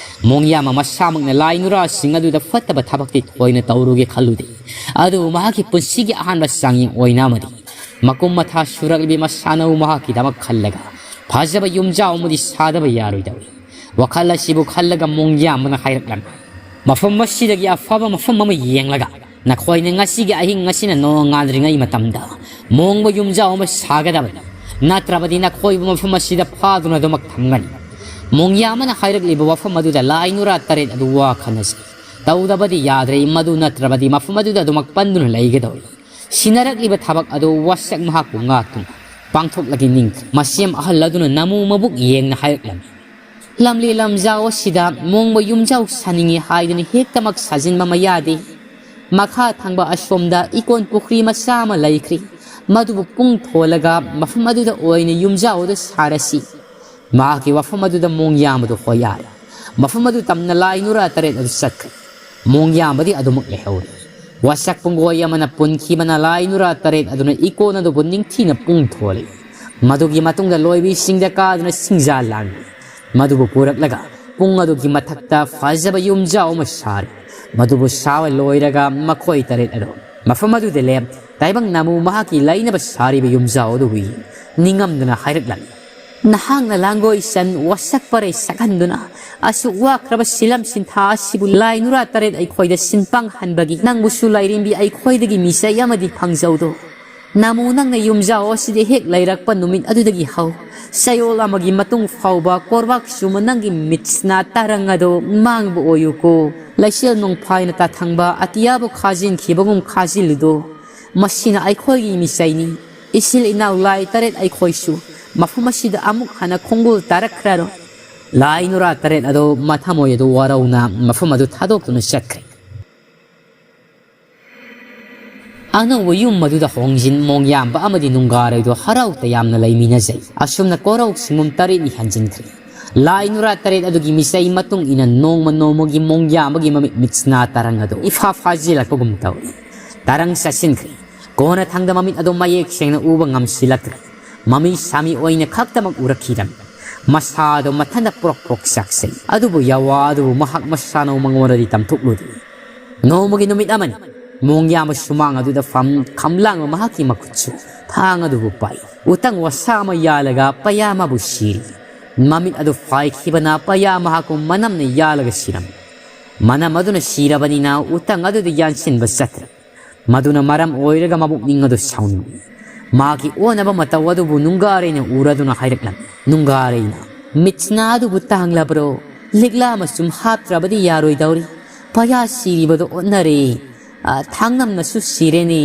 ꯃꯣꯡꯌꯥꯝ ꯑꯃ ꯃꯁꯥꯃꯛꯅ ꯂꯥꯏ ꯅꯨꯔꯥꯁꯤꯡ ꯑꯗꯨꯗ ꯐꯠꯇꯕ ꯊꯕꯛꯇꯤ ꯊꯣꯏꯅ ꯇꯧꯔꯨꯒꯦ ꯈꯜꯂꯨꯗꯦ꯫ ꯑꯗꯨꯕꯨ ꯃꯍꯥꯛꯀꯤ ꯄꯨꯟꯁꯤꯒꯤ ꯑꯍꯥꯟꯕ ꯆꯥꯡꯌꯦꯡ ꯑꯣꯏꯅ ꯑꯃꯗꯤ ꯃꯀꯨꯝ ꯃꯊꯥ ꯁꯨꯔꯛꯂꯤꯕꯤ ꯃꯁꯥꯟꯅꯕꯨ ꯃꯍꯥꯛꯀꯤꯗꯃꯛ ꯈꯜꯂꯒ ꯐꯖꯕ ꯌꯨꯝꯖꯥꯎ ꯑꯃꯗꯤ ꯁꯥꯗꯕ ꯌꯥꯔꯣꯏꯗꯧꯔꯤ꯫ ꯋꯥꯈꯜ ꯑꯁꯤꯕꯨ ꯈꯜꯂꯒ ꯃꯣꯡꯌꯥꯝ ꯑꯃꯅ ꯍꯥꯏꯔꯛꯂꯝꯃꯤ, "ꯃꯐꯝ ꯑꯁꯤꯗꯒꯤ ꯑꯐꯕ ꯃꯐꯝ ꯑꯃ ꯌꯦꯡꯂꯒ ꯅꯈꯣꯏꯅ ꯉꯁꯤꯒꯤ ꯑꯍꯤꯡ ꯑꯁꯤꯅ ꯅꯣꯡꯉꯥꯟꯗ꯭ꯔꯤꯉꯩ ꯃꯇꯝꯗ ꯃꯣꯡꯕ ꯌꯨꯝꯖꯥꯎ ꯑꯃ ꯁꯥꯒꯗꯕꯅꯤ꯫ ꯅꯠꯇ꯭ꯔꯕꯗꯤ ꯅꯈꯣꯏꯕꯨ ꯃꯐꯝ ꯑꯁꯤꯗ ꯐꯥꯗꯨꯅ ꯑꯗꯨꯃꯛ ꯊꯝꯒꯅꯤ꯫" ꯃꯣꯡꯌꯥ ꯑꯃꯅ ꯍꯥꯏꯔꯛꯂꯤꯕ ꯋꯥꯐꯝ ꯑꯗꯨꯗ ꯂꯥꯏ ꯅꯨꯔꯥ ꯇꯔꯦꯠ ꯑꯗꯨ ꯋꯥ ꯈꯟꯅꯁꯤ꯫ ꯇꯧꯗꯕꯗꯤ ꯌꯥꯗ꯭ꯔꯦ, ꯃꯗꯨ ꯅꯠꯇ꯭ꯔꯕꯗꯤ ꯃꯐꯝ ꯑꯗꯨꯗ ꯑꯗꯨꯃꯛ ꯄꯟꯗꯨꯅ ꯂꯩꯒꯗꯧꯔꯤ꯫ ꯁꯤꯟꯅꯔꯛꯂꯤꯕ ꯊꯕꯛ ꯑꯗꯨ ꯋꯥꯁꯛ ꯃꯍꯥꯛꯄꯨ ꯉꯥꯛꯇꯨꯅ ꯄꯥꯡꯊꯣꯛꯂꯒꯦ ꯅꯤꯡꯈ꯭ꯔꯦ꯫ ꯃꯁꯦꯝ ꯑꯍꯜ ꯑꯗꯨꯅ ꯅꯃꯨ ꯃꯕꯨꯛ ꯌꯦꯡꯅ ꯍꯥꯏꯔꯛꯂꯝꯃꯤ, "ꯂꯝꯂꯦ ꯂꯝꯖꯥꯎ ꯑꯁꯤꯗ ꯃꯣꯡꯕ ꯌꯨꯝꯖꯥꯎ ꯁꯥꯅꯤꯡꯉꯤ ꯍꯥꯏꯗꯨꯅ ꯍꯦꯛꯇꯃꯛ ꯁꯥꯖꯤꯟꯕ ꯑꯃ ꯌꯥꯗꯦ꯫ ꯃꯈꯥ ꯊꯪꯕ ꯑꯁꯣꯝꯗ ꯏꯀꯣꯟ ꯄꯨꯈ꯭ꯔꯤ ꯃꯆꯥ ꯑꯃ ꯂꯩꯈ꯭ꯔꯤ꯫ ꯃꯗꯨꯕꯨ ꯄꯨꯡ ꯊꯣꯜꯂꯒ ꯃꯐꯝ ꯑꯗꯨꯗ ꯑꯣꯏꯅ ꯌꯨꯝꯖꯥꯎ ꯑꯗꯨ ꯁꯥꯔꯁꯤ꯫" ꯃꯍꯥꯛꯀꯤ ꯋꯥꯐꯝ ꯑꯗꯨꯗ ꯃꯣꯡꯌꯥꯝ ꯑꯗꯨ ꯍꯣꯌꯥꯔꯦ꯫ ꯃꯐꯝ ꯑꯗꯨ ꯇꯝꯅ ꯂꯥꯏ ꯅꯨꯔꯥ ꯇꯔꯦꯠ ꯑꯗꯨ ꯆꯠꯈ꯭ꯔꯦ꯫ ꯃꯣꯡꯌꯥꯝꯕꯗꯤ ꯑꯗꯨꯃꯛ ꯂꯩꯍꯧꯔꯦ꯫ ꯋꯥꯁꯛ ꯄꯨꯡꯒꯣꯏ ꯑꯃꯅ ꯄꯨꯟꯈꯤꯕꯅ ꯂꯥꯏ ꯅꯨꯔꯥ ꯇꯔꯦꯠ ꯑꯗꯨꯅ ꯏꯀꯣꯟ ꯑꯗꯨꯕꯨ ꯅꯤꯡꯊꯤꯅ ꯄꯨꯡ ꯊꯣꯜꯂꯤ꯫ ꯃꯗꯨꯒꯤ ꯃꯇꯨꯡꯗ ꯂꯣꯏꯕꯤꯁꯤꯡꯗ ꯀꯥꯗꯨꯅ ꯁꯤꯡꯖꯥ ꯂꯥꯡꯉꯤ꯫ ꯃꯗꯨꯕꯨ ꯄꯨꯔꯛꯂꯒ ꯄꯨꯡ ꯑꯗꯨꯒꯤ ꯃꯊꯛꯇ ꯐꯖꯕ ꯌꯨꯝꯖꯥꯎ ꯑꯃ ꯁꯥꯔꯤ꯫ ꯃꯗꯨꯕꯨ ꯁꯥꯕ ꯂꯣꯏꯔꯒ ꯃꯈꯣꯏ ꯇꯔꯦꯠ ꯑꯗꯨ ꯃꯐꯝ ꯑꯗꯨꯗ ꯂꯦꯞ꯫ ꯇꯥꯏꯕꯪ ꯅꯥꯃꯨ ꯃꯍꯥꯛꯀꯤ ꯂꯩꯅꯕ ꯁꯥꯔꯤꯕ ꯌꯨꯝꯖꯥꯎ ꯑꯗꯨꯕꯨ ꯌꯦꯡ ꯅꯤꯡꯉꯝꯗꯅ ꯍꯥꯏꯔꯛꯂꯝꯃꯤ, "ꯅꯍꯥꯛꯅ ꯂꯥꯡꯒꯣꯏ ꯆꯟ ꯋꯥꯁꯛ ꯄꯔꯩ ꯁꯛꯍꯟꯗꯨꯅ ꯑꯁꯨꯛ ꯋꯥꯈ꯭ꯔꯕ ꯁꯤꯂꯝ ꯁꯤꯟꯊꯥ ꯑꯁꯤꯕꯨ ꯂꯥꯏ ꯅꯨꯔꯥ ꯇꯔꯦꯠ ꯑꯩꯈꯣꯏꯗ ꯁꯤꯟꯄꯥꯡ ꯍꯟꯕꯒꯤ ꯅꯪꯕꯨꯁꯨ ꯂꯥꯏꯔꯦꯝꯕꯤ ꯑꯩꯈꯣꯏꯗꯒꯤ ꯃꯤꯆꯩ ꯑꯃꯗꯤ ꯐꯪꯖꯧꯗꯣ꯫ ꯅꯃꯨ ꯅꯪꯅ ꯌꯨꯝꯖꯥꯎ ꯑꯁꯤꯗ ꯍꯦꯛ ꯂꯩꯔꯛꯄ ꯅꯨꯃꯤꯠ ꯑꯗꯨꯗꯒꯤ ꯍꯧ, ꯆꯌꯣꯜ ꯑꯃꯒꯤ ꯃꯇꯨꯡ ꯐꯥꯎꯕ ꯀꯣꯔꯕꯥꯛ ꯆꯨꯝꯕ ꯅꯪꯒꯤ ꯃꯤꯠꯁꯅꯥ ꯇꯔꯪ ꯑꯗꯨ ꯃꯥꯡꯕ ꯑꯣꯏꯌꯨꯀꯣ꯫ ꯂꯩꯆꯦꯜ ꯅꯣꯡꯐꯥꯏꯅ ꯇꯥꯊꯪꯕ ꯑꯇꯤꯌꯥꯕꯨ ꯈꯥꯖꯤꯟꯈꯤꯕꯒꯨꯝ ꯈꯥꯖꯤꯜꯂꯨꯗꯣ꯫ ꯃꯁꯤꯅ ꯑꯩꯈꯣꯏꯒꯤ ꯃꯤꯆꯩꯅꯤ꯫ ꯏꯆꯤꯜ ꯏꯅꯥꯎ ꯂꯥꯏ ꯇꯔꯦꯠ ꯑꯩꯈꯣꯏꯁꯨ ꯃꯐꯝ ꯑꯁꯤꯗ ꯑꯃꯨꯛ ꯍꯟꯅ ꯈꯣꯡꯒꯨꯜ ꯇꯥꯔꯛꯈ꯭ꯔꯔꯣꯏ꯫ ꯂꯥꯏ ꯅꯨꯔꯥ ꯇꯔꯦꯠ ꯑꯗꯨ ꯃꯊꯃꯣꯏ ꯑꯗꯨ ꯋꯥꯔꯧꯅ ꯃꯐꯝ ꯑꯗꯨ ꯊꯥꯗꯣꯛꯇꯨꯅ ꯆꯠꯈ꯭ꯔꯦ꯫ ꯑꯅꯧꯕ ꯌꯨꯝ ꯑꯗꯨꯗ ꯍꯣꯡꯖꯤꯟ ꯃꯣꯡꯌꯥꯝꯕ ꯑꯃꯗꯤ ꯅꯨꯡꯒꯥꯔꯩꯗꯣ ꯍꯔꯥꯎ ꯇꯌꯥꯝꯅ ꯂꯩꯃꯤꯟꯅꯖꯩ꯫ ꯑꯁꯨꯝꯅ ꯀꯣꯔꯧ ꯁꯤꯡꯒꯨꯝ ꯇꯔꯦꯠꯅꯤ ꯍꯟꯖꯤꯟꯈ꯭ꯔꯦ꯫ ꯂꯥꯏ ꯅꯨꯔꯥ ꯇꯔꯦꯠ ꯑꯗꯨꯒꯤ ꯃꯤꯆꯩ ꯃꯇꯨꯡ ꯏꯟꯅ ꯅꯣꯡꯃ ꯅꯣꯡꯃꯒꯤ ꯃꯣꯡꯌꯥꯝꯕꯒꯤ ꯃꯃꯤꯠ ꯃꯤꯠꯁꯅꯥ ꯇꯔꯪ ꯑꯗꯨ ꯏꯐꯥ ꯐꯥꯖꯤꯜꯂꯛꯄꯒꯨꯝ ꯇꯧꯏ꯫ ꯇꯔꯪ ꯆꯠꯁꯤꯟꯈ꯭ꯔꯦ꯫ ꯀꯣꯟꯅꯊꯪꯗ ꯃꯃꯤꯠ ꯑꯗꯨ ꯃꯌꯦꯛ ꯁꯦꯡꯅ ꯎꯕ ꯉꯝꯁꯤꯜꯂꯛꯇ꯭ꯔꯦ꯫ ꯃꯃꯤ ꯁꯥꯃꯤ ꯑꯣꯏꯅ ꯈꯛꯇꯃꯛ ꯎꯔꯛꯈꯤꯔꯝꯃꯤ꯫ ꯃꯁꯥꯗꯣ ꯃꯊꯟꯇ ꯄ꯭ꯔꯣꯛ ꯄ꯭ꯔꯣꯛ ꯆꯥꯛꯆꯩ꯫ ꯑꯗꯨꯕꯨ ꯌꯥꯋꯥ ꯑꯗꯨꯕꯨ ꯃꯍꯥꯛ ꯃꯁꯥꯅ ꯃꯉꯣꯟꯗꯗꯤ ꯇꯝꯊꯣꯛꯂꯨꯗꯦ꯫ ꯅꯣꯡꯃꯒꯤ ꯅꯨꯃꯤꯠ ꯑꯃꯅꯤ꯫ ꯃꯣꯡꯌꯥꯝꯕ ꯁꯨꯃꯥꯡ ꯑꯗꯨꯗ ꯐꯝ ꯈꯝꯂꯥꯡꯕ ꯃꯍꯥꯛꯀꯤ ꯃꯈꯨꯠꯁꯨ ꯊꯥꯡ ꯑꯗꯨꯕꯨ ꯄꯥꯏ꯫ ꯎꯇꯪ ꯋꯥꯁꯥ ꯑꯃ ꯌꯥꯜꯂꯒ ꯄꯩꯌꯥ ꯑꯃꯕꯨ ꯁꯤꯔꯤ꯫ ꯃꯃꯤꯠ ꯑꯗꯨ ꯐꯥꯏꯈꯤꯕꯅ ꯄꯩꯌꯥ ꯃꯍꯥꯛꯄꯨ ꯃꯅꯝꯅ ꯌꯥꯜꯂꯒ ꯁꯤꯔꯝꯃꯤ꯫ ꯃꯅꯝ ꯑꯗꯨꯅ ꯁꯤꯔꯕꯅꯤꯅ ꯎꯇꯪ ꯑꯗꯨꯗ ꯌꯥꯟꯁꯤꯟꯕ ꯆꯠꯇ꯭ꯔꯦ꯫ ꯃꯗꯨꯅ ꯃꯔꯝ ꯑꯣꯏꯔꯒ ꯃꯕꯨꯛꯅꯤꯡ ꯑꯗꯨ ꯁꯥꯎꯅꯤꯡꯏ꯫ ꯃꯍꯥꯛꯀꯤ ꯑꯣꯟꯅꯕ ꯃꯇꯧ ꯑꯗꯨꯕꯨ ꯅꯨꯡꯒꯥꯔꯩꯅ ꯎꯔꯗꯨꯅ ꯍꯥꯏꯔꯛꯂꯝꯃꯤ꯫ ꯅꯨꯡꯒꯥꯔꯩꯅ, "ꯃꯤꯠꯁꯅꯥ ꯑꯗꯨꯕꯨ ꯇꯥꯡꯂꯕ꯭ꯔꯣ? ꯂꯤꯛꯂꯥ ꯑꯃꯁꯨꯝ ꯍꯥꯞꯇ꯭ꯔꯕꯗꯤ ꯌꯥꯔꯣꯏꯗꯧꯔꯤ꯫ ꯄꯩꯌꯥ ꯁꯤꯔꯤꯕꯗꯣ ꯑꯣꯟꯅꯔꯦ꯫ ꯑ, ꯊꯥꯡꯅꯝꯅꯁꯨ ꯁꯤꯔꯦꯅꯦ꯫"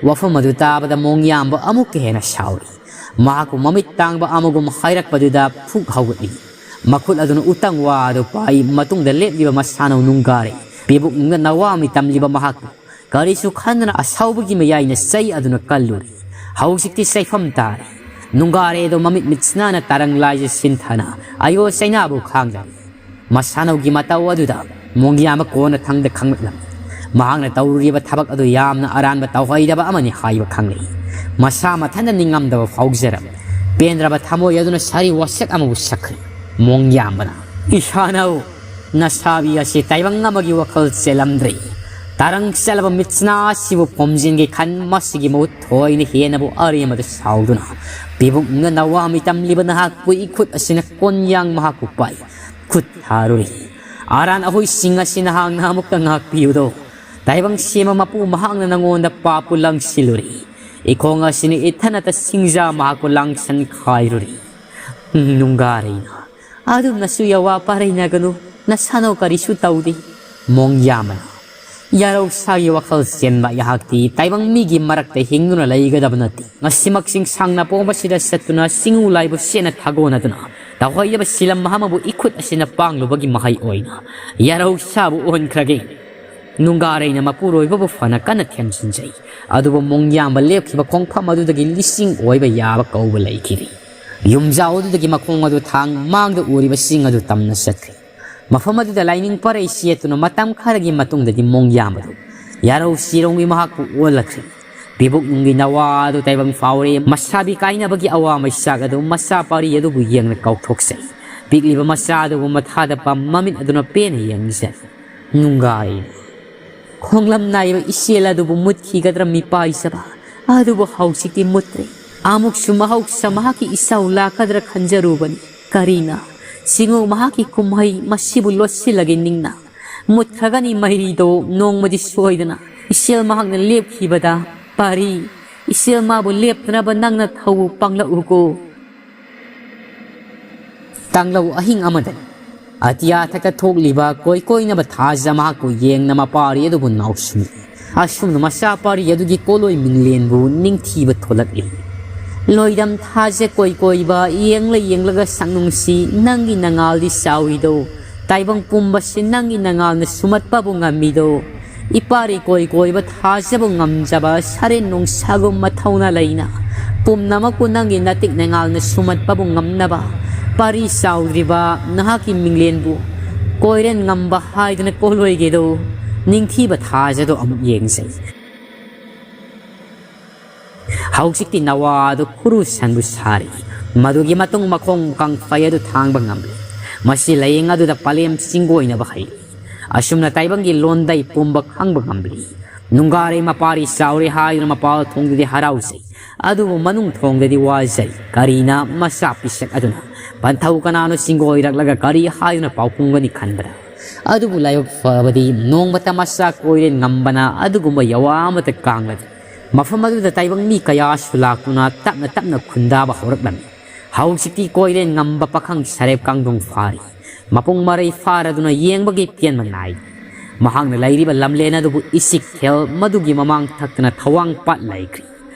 ꯋꯥꯐꯝ ꯑꯗꯨ ꯇꯥꯕꯗ ꯃꯣꯡꯌꯥꯝꯕ ꯑꯃꯨꯛꯀ ꯍꯦꯟꯅ ꯁꯥꯎꯔꯤ꯫ ꯃꯍꯥꯛꯄꯨ ꯃꯃꯤꯠ ꯇꯥꯡꯕ ꯑꯃꯒꯨꯝ ꯍꯥꯏꯔꯛꯄꯗꯨꯗ ꯐꯨꯛ ꯍꯧꯒꯠꯂꯤ꯫ ꯃꯈꯨꯠ ꯑꯗꯨꯅ ꯎꯇꯪ ꯋꯥ ꯑꯗꯨ ꯄꯥꯏ꯫ ꯃꯇꯨꯡꯗ ꯂꯦꯞꯂꯤꯕ ꯃꯁꯥꯅꯧ ꯅꯨꯡꯒꯥꯔꯩ ꯄꯤꯕꯨꯛꯅꯨꯡꯗ ꯅꯋꯥ ꯃꯤ ꯇꯝꯂꯤꯕ ꯃꯍꯥꯛꯄꯨ ꯀꯔꯤꯁꯨ ꯈꯟꯗꯅ ꯑꯁꯥꯎꯕꯒꯤ ꯃꯌꯥꯏꯅ ꯆꯩ ꯑꯗꯨꯅ ꯀꯜꯂꯨꯔꯦ꯫ ꯍꯧꯖꯤꯛꯇꯤ ꯆꯩꯐꯝ ꯇꯥꯔꯦ꯫ ꯅꯨꯡꯒꯥꯔꯩ ꯑꯗꯨ ꯃꯃꯤꯠ ꯃꯤꯠꯁꯅꯥꯅ ꯇꯔꯪ ꯂꯥꯏꯖ ꯁꯤꯟꯊꯅ ꯑꯌꯣ ꯆꯩꯅꯥꯕꯨ ꯈꯥꯡꯂꯔꯦ꯫ ꯃꯁꯥꯅꯧꯒꯤ ꯃꯇꯧ ꯑꯗꯨꯗ ꯃꯣꯡꯌꯥꯝꯕ ꯀꯣꯟꯅꯊꯪꯗ ꯈꯪꯂꯛꯂꯝꯃꯤ꯫ ꯃꯍꯥꯛꯅ ꯇꯧꯔꯨꯔꯤꯕ ꯊꯕꯛ ꯑꯗꯨ ꯌꯥꯝꯅ ꯑꯔꯥꯟꯕ ꯇꯧꯍꯩꯗꯕ ꯑꯃꯅꯤ ꯍꯥꯏꯕ ꯈꯪꯂꯛꯏ꯫ ꯃꯁꯥ ꯃꯊꯟꯇ ꯅꯤꯡꯉꯝꯗꯕ ꯐꯥꯎꯖꯔꯝꯃꯤ꯫ ꯄꯦꯟꯗ꯭ꯔꯕ ꯊꯃꯣꯏ ꯑꯗꯨꯅ ꯁꯥꯔꯤ ꯋꯥꯁꯛ ꯑꯃꯕꯨ ꯁꯛꯈ꯭ꯔꯦ꯫ ꯃꯣꯡꯌꯥꯝꯕꯅ, "ꯏꯁꯥꯅꯧ, ꯅꯁꯥꯕꯤ ꯑꯁꯤ ꯇꯥꯏꯕꯪ ꯑꯃꯒꯤ ꯋꯥꯈꯜ ꯆꯦꯜꯂꯝꯗ꯭ꯔꯦ꯫ ꯇꯔꯪ ꯆꯠꯂꯕ ꯃꯤꯠꯁꯅꯥ ꯑꯁꯤꯕꯨ ꯄꯣꯝꯖꯤꯟꯒꯦ ꯈꯟ ꯃꯁꯤꯒꯤ ꯃꯍꯨꯠ ꯊꯣꯏꯅ ꯍꯦꯟꯅꯕꯨ ꯑꯔꯦꯝꯕꯗ ꯁꯥꯎꯗꯨꯅ ꯄꯤꯕꯨꯛꯅ ꯅꯋꯥ ꯃꯤ ꯇꯝꯂꯤꯕ ꯅꯍꯥꯛꯄꯨ ꯏꯈꯨꯠ ꯑꯁꯤꯅ ꯀꯣꯟꯌꯥꯡ ꯃꯍꯥꯛꯄꯨ ꯄꯥꯏ ꯈꯨꯠ ꯊꯥꯔꯨꯔꯤ꯫ ꯑꯔꯥꯟ ꯑꯍꯣꯏꯁꯤꯡ ꯑꯁꯤ ꯅꯍꯥꯛꯅ ꯑꯃꯨꯛꯇ ꯉꯥꯛꯄꯤꯌꯨꯗꯣ꯫ ꯇꯥꯏꯕꯪ ꯁꯦꯝꯕ ꯃꯄꯨ ꯃꯍꯥꯛꯅ ꯅꯉꯣꯟꯗ ꯄꯥꯞꯄꯨ ꯂꯪꯁꯤꯜꯂꯨꯔꯤ꯫ ꯏꯈꯣꯡ ꯑꯁꯤꯅ ꯏꯊꯟꯅꯇ ꯁꯤꯡꯖꯥ ꯃꯍꯥꯛꯄꯨ ꯂꯥꯡꯁꯟꯈꯥꯏꯔꯨꯔꯤ꯫ ꯅꯨꯡꯒꯥꯔꯩꯅ, "ꯑꯗꯨꯝꯅꯁꯨ ꯌꯥꯋꯥ ꯄꯥꯔꯩꯅꯒꯅꯨ, ꯅꯁꯥꯅꯧ ꯀꯔꯤꯁꯨ ꯇꯧꯗꯦ꯫" ꯃꯣꯡꯌꯥꯝꯕꯅ, "ꯌꯥꯔꯧꯁꯥꯒꯤ ꯋꯥꯈꯜ ꯆꯦꯟꯕ ꯑꯩꯍꯥꯛꯇꯤ ꯇꯥꯏꯕꯪ ꯃꯤꯒꯤ ꯃꯔꯛꯇ ꯍꯤꯡꯗꯨꯅ ꯂꯩꯒꯗꯕ ꯅꯠꯇꯦ꯫ ꯉꯁꯤꯃꯛ ꯆꯤꯡꯁꯥꯡ ꯅꯥꯄꯣꯝ ꯑꯁꯤꯗ ꯆꯠꯇꯨꯅ ꯆꯤꯡꯎ ꯂꯥꯏꯕꯨ ꯁꯦꯠꯅ ꯊꯥꯒꯣꯟꯅꯗꯨꯅ ꯇꯧꯍꯩꯗꯕ ꯁꯤꯂꯝ ꯑꯃꯕꯨ ꯏꯈꯨꯠ ꯑꯁꯤꯅ ꯄꯥꯡꯂꯨꯕꯒꯤ ꯃꯍꯩ ꯑꯣꯏꯅ ꯌꯥꯔꯧꯁꯥꯕꯨ ꯑꯣꯟꯈ꯭ꯔꯒꯦ꯫" ꯅꯨꯡꯒꯥꯔꯩꯅ ꯃꯄꯨꯔꯣꯏꯕꯕꯨ ꯐꯅ ꯀꯟꯅ ꯊꯦꯝꯖꯤꯟꯖꯩ꯫ ꯑꯗꯨꯕꯨ ꯃꯣꯡꯌꯥꯝꯕ ꯂꯦꯞꯈꯤꯕ ꯈꯣꯡꯐꯝ ꯑꯗꯨꯗꯒꯤ ꯂꯤꯁꯤꯡ ꯑꯣꯏꯕ ꯌꯥꯕ ꯀꯧꯕ ꯂꯩꯈꯤꯗꯦ꯫ ꯌꯨꯝꯖꯥꯎ ꯑꯗꯨꯗꯒꯤ ꯃꯈꯣꯡ ꯑꯗꯨ ꯊꯥꯡ ꯃꯥꯡꯗ ꯎꯔꯤꯕ ꯆꯤꯡ ꯑꯗꯨ ꯇꯝꯅ ꯆꯠꯈ꯭ꯔꯦ꯫ ꯃꯐꯝ ꯑꯗꯨꯗ ꯂꯥꯏꯅꯤꯡ ꯄꯔꯩ ꯁꯦꯠꯇꯨꯅ ꯃꯇꯝ ꯈꯔꯒꯤ ꯃꯇꯨꯡꯗꯗꯤ ꯃꯣꯡꯌꯥꯝꯕꯗꯨ ꯌꯥꯔꯧ ꯁꯤꯔꯣꯡꯒꯤ ꯃꯍꯥꯛꯄꯨ ꯑꯣꯜꯂꯛꯈ꯭ꯔꯦ꯫ ꯄꯤꯕꯨꯛ ꯅꯨꯡꯒꯤ ꯅꯋꯥ ꯑꯗꯨ ꯇꯥꯏꯕꯪ ꯐꯥꯎꯔꯦ꯫ ꯃꯁꯥꯕꯤ ꯀꯥꯏꯅꯕꯒꯤ ꯑꯋꯥ ꯃꯩꯆꯥꯛ ꯑꯗꯨ ꯃꯆꯥ ꯄꯥꯔꯤ ꯑꯗꯨꯕꯨ ꯌꯦꯡꯅ ꯀꯥꯎꯊꯣꯛꯆꯩ꯫ ꯄꯤꯛꯂꯤꯕ ꯃꯆꯥ ꯑꯗꯨꯕꯨ ꯃꯊꯥꯗ ꯄꯝ ꯃꯃꯤꯠ ꯑꯗꯨꯅ ꯄꯦꯟꯅ ꯌꯦꯡꯖꯩ꯫ ꯅꯨꯡꯒꯥꯏ꯫ ꯈꯣꯡꯂꯝ ꯅꯥꯏꯕ ꯏꯆꯦꯜ ꯑꯗꯨꯕꯨ ꯃꯨꯠꯈꯤꯒꯗ꯭ꯔꯥ ꯃꯤꯄꯥꯏꯖꯕ ꯑꯗꯨꯕꯨ ꯍꯧꯖꯤꯛꯇꯤ ꯃꯨꯠꯇ꯭ꯔꯦ꯫ ꯑꯃꯨꯛꯁꯨ ꯃꯍꯧꯁꯥ ꯃꯍꯥꯛꯀꯤ ꯏꯆꯥꯎ ꯂꯥꯛꯀꯗ꯭ꯔꯥ ꯈꯟꯖꯔꯨꯕꯅꯤ꯫ ꯀꯔꯤꯅ ꯁꯤꯡꯉꯨ ꯃꯍꯥꯛꯀꯤ ꯀꯨꯝꯍꯩ ꯃꯁꯤꯕꯨ ꯂꯣꯠꯁꯤꯜꯂꯒꯦ ꯅꯤꯡꯅ? ꯃꯨꯠꯈ꯭ꯔꯒꯅꯤ ꯃꯩꯔꯤꯗꯣ ꯅꯣꯡꯃꯗꯤ ꯁꯣꯏꯗꯅ꯫ ꯏꯆꯦꯜ ꯃꯍꯥꯛꯅ ꯂꯦꯞꯈꯤꯕꯗ ꯄꯥꯔꯤ, ꯏꯆꯦꯜ ꯃꯥꯕꯨ ꯂꯦꯞꯇꯅꯕ ꯅꯪꯅ ꯊꯧ ꯄꯥꯡꯂꯛꯎꯀꯣ꯫ ꯇꯥꯡꯂꯧ ꯑꯍꯤꯡ ꯑꯃꯗꯅꯤ꯫ ꯑꯇꯤꯌꯥ ꯊꯛꯇ ꯊꯣꯛꯂꯤꯕ ꯀꯣꯏ ꯀꯣꯏꯅꯕ ꯊꯥꯖ ꯃꯍꯥꯛꯄꯨ ꯌꯦꯡꯅ ꯃꯄꯥꯔꯤ ꯑꯗꯨꯕꯨ ꯅꯥꯎꯁꯨꯝꯃꯤ꯫ ꯑꯁꯨꯝꯅ ꯃꯆꯥ ꯄꯥꯔꯤ ꯑꯗꯨꯒꯤ ꯀꯣꯂꯣꯏ ꯃꯤꯡꯂꯦꯟꯕꯨ ꯅꯤꯡꯊꯤꯕ ꯊꯣꯛꯂꯛꯂꯤ꯫ ꯂꯣꯏꯗꯝ ꯊꯥꯖ ꯀꯣꯏ ꯀꯣꯏꯕ ꯌꯦꯡꯂ ꯌꯦꯡꯂꯒ ꯁꯛꯅꯨꯡꯁꯤ ꯅꯪꯒꯤ ꯅꯉꯥꯜꯗꯤ ꯆꯥꯎꯏꯗꯣ꯫ ꯇꯥꯏꯕꯪ ꯄꯨꯝꯕꯁꯤ ꯅꯪꯒꯤ ꯅꯉꯥꯜꯅ ꯁꯨꯝꯍꯠꯄꯕꯨ ꯉꯝꯃꯤꯗꯣ꯫ ꯏꯄꯥꯔꯤ ꯀꯣꯏ ꯀꯣꯏꯕ ꯊꯥꯖꯕꯨ ꯉꯝꯖꯕ ꯁꯔꯦꯟ ꯅꯣꯡꯁꯥꯒꯨꯝꯕ ꯊꯧꯅ ꯂꯩꯅ ꯄꯨꯝꯅꯃꯛꯄꯨ ꯅꯪꯒꯤ ꯅꯇꯤꯛ ꯅꯉꯥꯜꯅ ꯁꯨꯝꯍꯠꯄꯕꯨ ꯉꯝꯅꯕ ꯄꯥꯔꯤ ꯆꯥꯎꯗ꯭ꯔꯤꯕ ꯅꯍꯥꯛꯀꯤ ꯃꯤꯡꯂꯦꯟꯕꯨ ꯀꯣꯏꯔꯦꯟ ꯉꯝꯕ ꯍꯥꯏꯗꯨꯅ ꯀꯣꯜꯂꯣꯏꯒꯦꯗꯣ꯫ ꯅꯤꯡꯊꯤꯕ ꯊꯥꯖꯗꯣ ꯑꯃꯨꯛ ꯌꯦꯡꯖꯩ꯫ ꯍꯧꯖꯤꯛꯇꯤ ꯅꯋꯥ ꯑꯗꯨ ꯈꯨꯔꯨ ꯁꯟꯕꯨ ꯁꯥꯔꯤ꯫ ꯃꯗꯨꯒꯤ ꯃꯇꯨꯡ ꯃꯈꯣꯡ ꯀꯪꯐꯩ ꯑꯗꯨ ꯊꯥꯡꯕ ꯉꯝꯂꯤ꯫ ꯃꯁꯤ ꯂꯥꯌꯦꯡ ꯑꯗꯨꯗ ꯄꯂꯦꯝ ꯆꯤꯡꯒꯣꯏꯅꯕ ꯍꯩꯔꯤ꯫ ꯑꯁꯨꯝꯅ ꯇꯥꯏꯕꯪꯒꯤ ꯂꯣꯟꯗꯩ ꯄꯨꯝꯕ ꯈꯪꯕ ꯉꯝꯂꯤ꯫ ꯅꯨꯡꯒꯥꯔꯩ ꯃꯄꯥꯔꯤ ꯆꯥꯎꯔꯦ ꯍꯥꯏꯗꯨꯅ ꯃꯄꯥꯜ ꯊꯣꯡꯗꯗꯤ ꯍꯔꯥꯎꯖꯩ, ꯑꯗꯨꯕꯨ ꯃꯅꯨꯡ ꯊꯣꯡꯗꯗꯤ ꯋꯥꯖꯩ꯫ ꯀꯔꯤꯅ ꯃꯆꯥ ꯄꯤꯁꯛ ꯑꯗꯨꯅ ꯄꯟꯊꯧ ꯀꯅꯥꯅꯣ ꯆꯤꯡꯒꯣꯏꯔꯛꯂꯒ ꯀꯔꯤ ꯍꯥꯏꯗꯨꯅ ꯄꯥꯎꯈꯨꯝꯒꯅꯤ ꯈꯟꯕꯗ? ꯑꯗꯨꯕꯨ ꯂꯥꯏꯕꯛ ꯐꯕꯗꯤ ꯅꯣꯡꯃꯇ ꯃꯆꯥ ꯀꯣꯏꯔꯦꯟ ꯉꯝꯕꯅ ꯑꯗꯨꯒꯨꯝꯕ ꯌꯥꯋꯥ ꯑꯃꯠꯇ ꯀꯥꯡꯂꯗꯦ꯫ ꯃꯐꯝ ꯑꯗꯨꯗ ꯇꯥꯏꯕꯪ ꯃꯤ ꯀꯌꯥꯁꯨ ꯂꯥꯛꯇꯨꯅ ꯇꯞꯅ ꯇꯞꯅ ꯈꯨꯟꯗꯥꯕ ꯍꯧꯔꯛꯂꯝꯃꯤ꯫ ꯍꯧꯖꯤꯛꯇꯤ ꯀꯣꯏꯔꯦꯟ ꯉꯝꯕ ꯄꯥꯈꯪ ꯁꯔꯦꯞ ꯀꯥꯡꯗꯣꯡ ꯐꯥꯔꯤ꯫ ꯃꯄꯨꯡ ꯃꯔꯩ ꯐꯥꯔꯗꯨꯅ ꯌꯦꯡꯕꯒꯤ ꯄꯦꯟꯕ ꯅꯥꯏ꯫ ꯃꯍꯥꯛꯅ ꯂꯩꯔꯤꯕ ꯂꯝꯂꯦꯟ ꯑꯗꯨꯕꯨ ꯏꯁꯤꯛ ꯈꯦꯜ ꯃꯗꯨꯒꯤ ꯃꯃꯥꯡ ꯊꯛꯇꯅ ꯊꯋꯥꯡ ꯄꯥꯠ ꯂꯩꯈ꯭ꯔꯤ꯫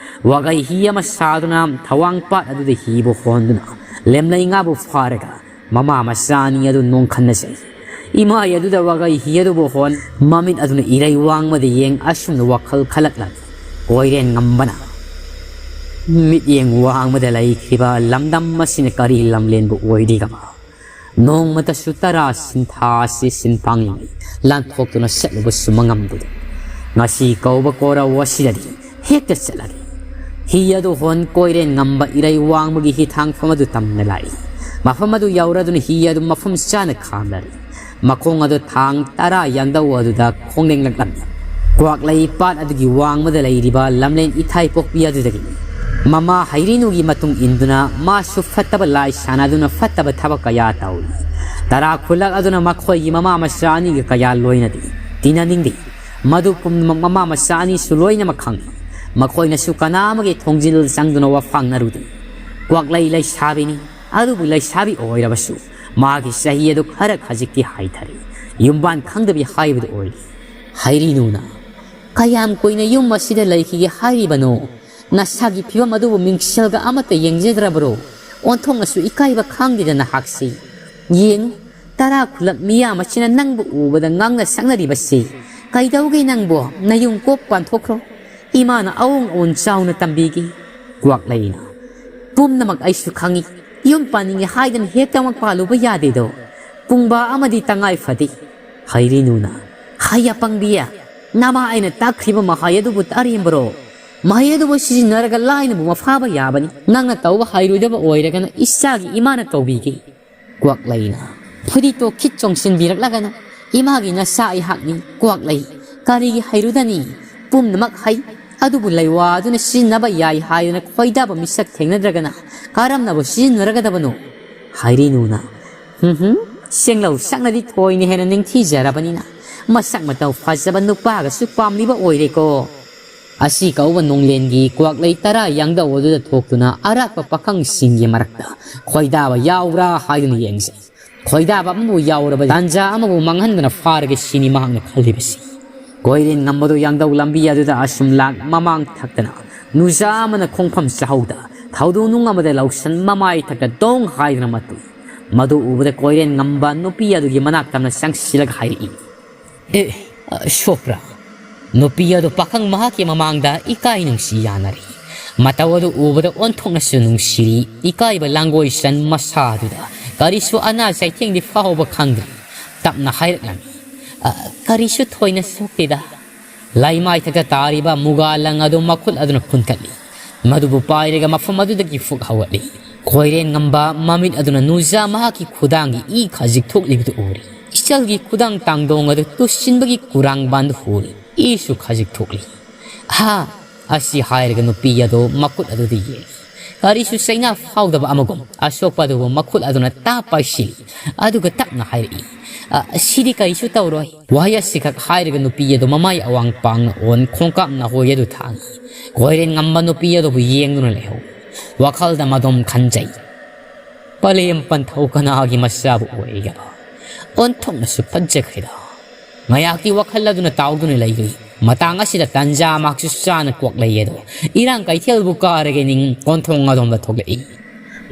ꯋꯥꯒꯩ ꯍꯤ ꯑꯃ ꯁꯥꯗꯨꯅ ꯊꯋꯥꯡ ꯄꯥꯠ ꯑꯗꯨꯗ ꯍꯤꯕꯨ ꯍꯣꯟꯗꯨꯅ ꯂꯦꯝꯂꯩ ꯉꯥꯕꯨ ꯐꯥꯔꯒ ꯃꯃꯥ ꯃꯆꯥ ꯑꯅꯤ ꯑꯗꯨ ꯅꯣꯡꯈꯟꯅꯖꯩ꯫ ꯏꯃꯥꯏ ꯑꯗꯨꯗ ꯋꯥꯒꯩ ꯍꯤ ꯑꯗꯨꯕꯨ ꯍꯣꯟ ꯃꯃꯤꯠ ꯑꯗꯨꯅ ꯏꯔꯩ ꯋꯥꯡꯃꯗ ꯌꯦꯡ ꯑꯁꯨꯝꯅ ꯋꯥꯈꯜ ꯈꯜꯂꯛꯂꯝꯃꯤ꯫ ꯀꯣꯏꯔꯦꯟ ꯉꯝꯕꯅ ꯃꯤꯠꯌꯦꯡ ꯋꯥꯡꯃꯗ ꯂꯩꯈꯤꯕ ꯂꯝꯗꯝ ꯑꯁꯤꯅ ꯀꯔꯤ ꯂꯝꯂꯦꯟꯕꯨ ꯑꯣꯏꯔꯤꯒꯕ? ꯅꯣꯡꯃꯇꯁꯨ ꯇꯔꯥ ꯁꯤꯟꯊꯥ ꯑꯁꯤ ꯁꯤꯟꯄꯥꯡꯂꯤꯉꯩ ꯂꯥꯟꯊꯣꯛꯇꯨꯅ ꯆꯠꯂꯨꯕꯁꯨ ꯃꯉꯝꯗꯦ꯫ ꯉꯁꯤ ꯀꯧꯕ ꯀꯣꯔꯧ ꯑꯁꯤꯗꯗꯤ ꯍꯦꯛꯇ ꯆꯠꯂꯒꯦ꯫ ꯍꯤ ꯑꯗꯨ ꯍꯣꯟ ꯀꯣꯏꯔꯦꯟ ꯉꯝꯕ ꯏꯔꯩ ꯋꯥꯡꯃꯒꯤ ꯍꯤꯊꯥꯡꯐꯝ ꯑꯗꯨ ꯇꯝꯅ ꯂꯥꯛꯏ꯫ ꯃꯐꯝ ꯑꯗꯨ ꯌꯧꯔꯗꯨꯅ ꯍꯤ ꯑꯗꯨ ꯃꯐꯝ ꯆꯥꯅ ꯈꯥꯝꯂꯔꯤ꯫ ꯃꯈꯣꯡ ꯑꯗꯨ ꯊꯥꯡ ꯇꯔꯥ ꯌꯥꯟꯗꯧ ꯑꯗꯨꯗ ꯈꯣꯡꯂꯦꯡꯂꯛꯂꯝꯃꯤ꯫ ꯀ꯭ꯋꯥꯛꯂꯩ ꯄꯥꯠ ꯑꯗꯨꯒꯤ ꯋꯥꯡꯃꯗ ꯂꯩꯔꯤꯕ ꯂꯝꯂꯦꯟ ꯏꯊꯥꯏ ꯄꯣꯛꯄꯤ ꯑꯗꯨꯗꯒꯤ ꯃꯃꯥ ꯍꯩꯔꯤꯅꯨꯒꯤ ꯃꯇꯨꯡ ꯏꯟꯗꯨꯅ ꯃꯥꯁꯨ ꯐꯠꯇꯕ ꯂꯥꯏ ꯁꯥꯟꯅꯗꯨꯅ ꯐꯠꯇꯕ ꯊꯕꯛ ꯀꯌꯥ ꯇꯧꯏ꯫ ꯇꯔꯥ ꯈꯨꯜꯂꯛ ꯑꯗꯨꯅ ꯃꯈꯣꯏꯒꯤ ꯃꯃꯥ ꯃꯆꯥ ꯑꯅꯤꯒ ꯀꯌꯥ ꯂꯣꯏꯅꯗꯦ, ꯇꯤꯟꯅꯅꯤꯡꯗꯦ꯫ ꯃꯗꯨ ꯄꯨꯝꯅꯃꯛ ꯃꯃꯥ ꯃꯆꯥ ꯑꯅꯤꯁꯨ ꯂꯣꯏꯅꯃꯛ ꯈꯪꯏ꯫ ꯃꯈꯣꯏꯅꯁꯨ ꯀꯅꯥ ꯑꯃꯒꯤ ꯊꯣꯡꯖꯤꯜ ꯆꯪꯗꯨꯅ ꯋꯥꯐꯥꯡꯅꯔꯨꯗꯦ꯫ ꯀ꯭ꯋꯥꯛꯂꯩ ꯂꯩꯁꯥꯕꯤꯅꯤ, ꯑꯗꯨꯕꯨ ꯂꯩꯁꯥꯕꯤ ꯑꯣꯏꯔꯕꯁꯨ ꯃꯥꯒꯤ ꯆꯍꯤ ꯑꯗꯨ ꯈꯔ ꯈꯖꯤꯛꯇꯤ ꯍꯥꯏꯊꯔꯦ꯫ ꯌꯨꯝꯕꯥꯟ ꯈꯪꯗꯕꯤ ꯍꯥꯏꯕꯗꯨ ꯑꯣꯏꯔꯦ꯫ ꯍꯩꯔꯤꯅꯨꯅ, "ꯀꯌꯥꯝ ꯀꯨꯏꯅ ꯌꯨꯝ ꯑꯁꯤꯗ ꯂꯩꯈꯤꯒꯦ ꯍꯥꯏꯔꯤꯕꯅꯣ? ꯅꯁꯥꯒꯤ ꯐꯤꯕꯝ ꯑꯗꯨꯕꯨ ꯃꯤꯡꯁꯦꯜꯒ ꯑꯃꯠꯇ ꯌꯦꯡꯖꯗ꯭ꯔꯕꯔꯣ? ꯑꯣꯟꯊꯣꯛꯅꯁꯨ ꯏꯀꯥꯏꯕ ꯈꯪꯗꯦꯗ ꯅꯍꯥꯛꯁꯤ꯫ ꯌꯦꯡꯉꯨ, ꯇꯔꯥ ꯈꯨꯜꯂꯛ ꯃꯤꯌꯥꯝ ꯑꯁꯤꯅ ꯅꯪꯕꯨ ꯎꯕꯗ ꯉꯥꯡꯅ ꯁꯛꯅꯔꯤꯕꯁꯤ꯫ ꯀꯩꯗꯧꯒꯦ ꯅꯪꯕꯣ? ꯅꯌꯨꯝ ꯀꯣꯛ ꯄꯥꯟꯊꯣꯛꯈ꯭ꯔꯣ꯫ ꯏꯃꯥꯅ ꯑꯋꯣꯡ ꯑꯋꯣꯟ ꯆꯥꯎꯅ ꯇꯝꯕꯤꯒꯦ꯫" ꯀ꯭ꯋꯥꯛꯂꯩꯅ, "ꯄꯨꯝꯅꯃꯛ ꯑꯩꯁꯨ ꯈꯪꯏ꯫ ꯌꯨꯝ ꯄꯥꯅꯤꯡꯉꯦ ꯍꯥꯏꯗꯅ ꯍꯦꯛꯇꯃꯛ ꯄꯥꯜꯂꯨꯕ ꯌꯥꯗꯦꯗꯣ꯫ ꯄꯨꯡꯕꯥ ꯑꯃꯗꯤ ꯇꯉꯥꯏ ꯐꯗꯦ꯫" ꯍꯩꯔꯤꯅꯨꯅ, "ꯍꯩ ꯑꯄꯪꯕꯤ, ꯅꯃꯥ ꯑꯩꯅ ꯇꯥꯛꯈ꯭ꯔꯤꯕ ꯃꯍꯩ ꯑꯗꯨꯕꯨ ꯇꯥꯔꯦꯝꯕꯔꯣ? ꯃꯍꯩ ꯑꯗꯨꯕꯨ ꯁꯤꯖꯤꯟꯅꯔꯒ ꯂꯥꯏꯅꯕꯨ ꯃꯐꯥꯕ ꯌꯥꯕꯅꯤ꯫ ꯅꯪꯅ ꯇꯧꯕ ꯍꯩꯔꯣꯏꯗꯕ ꯑꯣꯏꯔꯒꯅ ꯏꯆꯥꯒꯤ ꯏꯃꯥꯅ ꯇꯧꯕꯤꯒꯦ꯫" ꯀ꯭ꯋꯥꯛꯂꯩꯅ, "ꯐꯨꯔꯤꯠꯇꯣ ꯈꯤꯠ ꯆꯣꯡꯁꯤꯟꯕꯤꯔꯛꯂꯒꯅ ꯏꯃꯥꯒꯤ ꯅꯆꯥ ꯑꯩꯍꯥꯛꯅꯤ꯫ ꯀ꯭ꯋꯥꯛꯂꯩ, ꯀꯔꯤꯒꯤ ꯍꯩꯔꯨꯗꯅꯤ? ꯄꯨꯝꯅꯃꯛ ꯍꯩ꯫ ꯑꯗꯨꯕꯨ ꯂꯩꯋꯥ ꯑꯗꯨꯅ ꯁꯤꯖꯤꯟꯅꯕ ꯌꯥꯏ ꯍꯥꯏꯗꯨꯅ ꯈꯣꯏꯗꯥꯕ ꯃꯤꯁꯛ ꯊꯦꯡꯅꯗ꯭ꯔꯒꯅ ꯀꯔꯝꯅꯕꯨ ꯁꯤꯖꯤꯟꯅꯔꯒꯗꯕꯅꯣ?" ꯍꯩꯔꯤꯅꯨꯅ, "ꯍꯨꯝ ꯍꯨꯝ, ꯁꯦꯡꯂꯧ ꯁꯛꯅꯗꯤ ꯊꯣꯏꯅ ꯍꯦꯟꯅ ꯅꯤꯡꯊꯤꯖꯔꯕꯅꯤꯅ ꯃꯁꯛ ꯃꯇꯧ ꯐꯖꯕ ꯅꯨꯄꯥꯒꯁꯨ ꯄꯥꯝꯂꯤꯕ ꯑꯣꯏꯔꯦꯀꯣ꯫" ꯑꯁꯤ ꯀꯧꯕ ꯅꯣꯡꯂꯦꯟꯒꯤ ꯀ꯭ꯋꯥꯛꯂꯩ ꯇꯔꯥ ꯌꯥꯡꯗꯧ ꯑꯗꯨꯗ ꯊꯣꯛꯇꯨꯅ ꯑꯔꯥꯛꯄ ꯄꯥꯈꯪꯁꯤꯡꯒꯤ ꯃꯔꯛꯇ ꯈꯣꯏꯗꯥꯕ ꯌꯥꯎꯕ꯭ꯔꯥ ꯍꯥꯏꯗꯨꯅ ꯌꯦꯡꯖꯩ꯫ ꯈꯣꯏꯗꯥꯕ ꯑꯃꯕꯨ ꯌꯥꯎꯔꯕ ꯇꯥꯟꯖꯥ ꯑꯃꯕꯨ ꯃꯥꯡꯍꯟꯗꯅ ꯐꯥꯔꯒꯦ ꯁꯤꯅꯤ ꯃꯍꯥꯛꯅ ꯈꯜꯂꯤꯕꯁꯤ꯫ ꯀꯣꯏꯔꯦꯟ ꯉꯝꯕꯗꯨ ꯌꯥꯡꯗꯧ ꯂꯝꯕꯤ ꯑꯗꯨꯗ ꯑꯁꯨꯝ ꯂꯥꯛ ꯃꯃꯥꯡ ꯊꯛꯇꯅ ꯅꯨꯖꯥ ꯑꯃꯅ ꯈꯣꯡꯐꯝ ꯆꯥꯍꯧꯗ ꯊꯧꯗꯣꯛ ꯅꯨꯡ ꯑꯃꯗ ꯂꯧꯁꯟ ꯃꯃꯥꯏ ꯊꯛꯇ ꯗꯣꯡ ꯍꯥꯏꯗꯨꯅ ꯃꯇꯨꯏ꯫ ꯃꯗꯨ ꯎꯕꯗ ꯀꯣꯏꯔꯦꯟ ꯉꯝꯕ ꯅꯨꯄꯤ ꯑꯗꯨꯒꯤ ꯃꯅꯥꯛ ꯇꯝꯅ ꯆꯪꯁꯤꯜꯂꯒ ꯍꯥꯏꯔꯛꯏ, "ꯑꯦ, ꯑ, ꯁꯣꯛꯄ꯭ꯔꯥ?" ꯅꯨꯄꯤ ꯑꯗꯨ ꯄꯥꯈꯪ ꯃꯍꯥꯛꯀꯤ ꯃꯃꯥꯡꯗ ꯏꯀꯥꯏ ꯅꯨꯡꯁꯤ ꯌꯥꯅꯔꯤ꯫ ꯃꯇꯧ ꯑꯗꯨ ꯎꯕꯗ ꯑꯣꯟꯊꯣꯛꯅꯁꯨ ꯅꯨꯡꯁꯤꯔꯤ꯫ ꯏꯀꯥꯏꯕ ꯂꯥꯡꯒꯣꯏ ꯆꯟ ꯃꯁꯥ ꯑꯗꯨꯗ ꯀꯔꯤꯁꯨ ꯑꯅꯥ ꯆꯩꯊꯦꯡꯗꯤ ꯐꯥꯎꯕ ꯈꯪꯗ꯭ꯔꯤ꯫ ꯇꯞꯅ ꯍꯥꯏꯔꯛꯂꯝꯃꯤ, "ꯑ, ꯀꯔꯤꯁꯨ ꯊꯣꯏꯅ ꯁꯣꯛꯇꯦꯗ"꯫ ꯂꯩꯃꯥꯏꯊꯛꯇ ꯇꯥꯔꯤꯕ ꯃꯨꯒꯥ ꯂꯪ ꯑꯗꯨ ꯃꯈꯨꯠ ꯑꯗꯨꯅ ꯈꯨꯟꯊꯠꯂꯤ꯫ ꯃꯗꯨꯕꯨ ꯄꯥꯏꯔꯒ ꯃꯐꯝ ꯑꯗꯨꯗꯒꯤ ꯐꯨꯛ ꯍꯧꯒꯠꯂꯤ꯫ ꯀꯣꯏꯔꯦꯟ ꯉꯝꯕ ꯃꯃꯤꯠ ꯑꯗꯨꯅ ꯅꯨꯖꯥ ꯃꯍꯥꯛꯀꯤ ꯈꯨꯗꯥꯡꯒꯤ ꯏ ꯈꯖꯤꯛ ꯊꯣꯛꯂꯤꯕꯗꯨ ꯎꯔꯤ꯫ ꯏꯆꯜꯒꯤ ꯈꯨꯗꯥꯡ ꯇꯥꯡꯗꯣꯡ ꯑꯗꯨ ꯇꯨꯁꯤꯟꯕꯒꯤ ꯀꯨꯔꯥꯡꯕꯥꯟꯗꯨ ꯍꯨꯔꯤ꯫ ꯏꯁꯨ ꯈꯖꯤꯛ ꯊꯣꯛꯂꯤ꯫ "ꯍꯥ!" ꯑꯁꯤ ꯍꯥꯏꯔꯒ ꯅꯨꯄꯤ ꯑꯗꯨ ꯃꯈꯨꯠ ꯑꯗꯨꯗ ꯌꯦꯡꯏ꯫ ꯀꯔꯤꯁꯨ ꯆꯩꯅꯥ ꯐꯥꯎꯗꯕ ꯑꯃꯒꯨꯝ ꯑꯁꯣꯛꯄ ꯑꯗꯨꯕꯨ ꯃꯈꯨꯠ ꯑꯗꯨꯅ ꯇꯥꯞ ꯄꯥꯏꯁꯤꯜꯂꯤ꯫ ꯑꯗꯨꯒ ꯇꯞꯅ ꯍꯥꯏꯔꯛꯏ, "ꯑ, ꯁꯤꯗꯤ ꯀꯔꯤꯁꯨ ꯇꯧꯔꯣꯏ"꯫ ꯋꯥꯍꯩ ꯑꯁꯤꯈꯛ ꯍꯥꯏꯔꯒ ꯅꯨꯄꯤ ꯑꯗꯨ ꯃꯃꯥꯏ ꯑꯋꯥꯡ ꯄꯥꯡꯅ ꯑꯣꯟ ꯈꯣꯡꯀꯥꯞ ꯅꯥꯍꯣꯏ ꯑꯗꯨ ꯊꯥꯡꯏ꯫ ꯀꯣꯏꯔꯦꯟ ꯉꯝꯕ ꯅꯨꯄꯤ ꯑꯗꯨꯕꯨ ꯌꯦꯡꯗꯨꯅ ꯂꯩꯍꯧꯏ꯫ ꯋꯥꯈꯜꯗ ꯃꯗꯣꯝ ꯈꯟꯖꯩ, "ꯄꯂꯦꯝ ꯄꯟꯊꯧ ꯀꯅꯥꯒꯤ ꯃꯆꯥꯕꯨ ꯑꯣꯏꯒꯕ? ꯑꯣꯟꯊꯣꯛꯅꯁꯨ ꯐꯖꯈ꯭ꯔꯦꯗ"꯫ ꯉꯥꯏꯍꯥꯛꯇꯤ ꯋꯥꯈꯜ ꯑꯗꯨꯅ ꯇꯥꯎꯗꯨꯅ ꯂꯩꯔꯨꯏ꯫ ꯃꯇꯥꯡ ꯑꯁꯤꯗ ꯇꯟꯖꯥ ꯃꯍꯥꯛꯁꯨ ꯆꯥꯅ ꯀ꯭ꯋꯥꯛꯂꯩ ꯑꯗꯣ ꯏꯔꯥꯡ ꯀꯩꯊꯦꯜꯕꯨ ꯀꯥꯔꯒꯦ ꯅꯤꯡ ꯀꯣꯟꯊꯣꯡ ꯑꯗꯣꯝꯗ ꯊꯣꯛꯂꯛꯏ꯫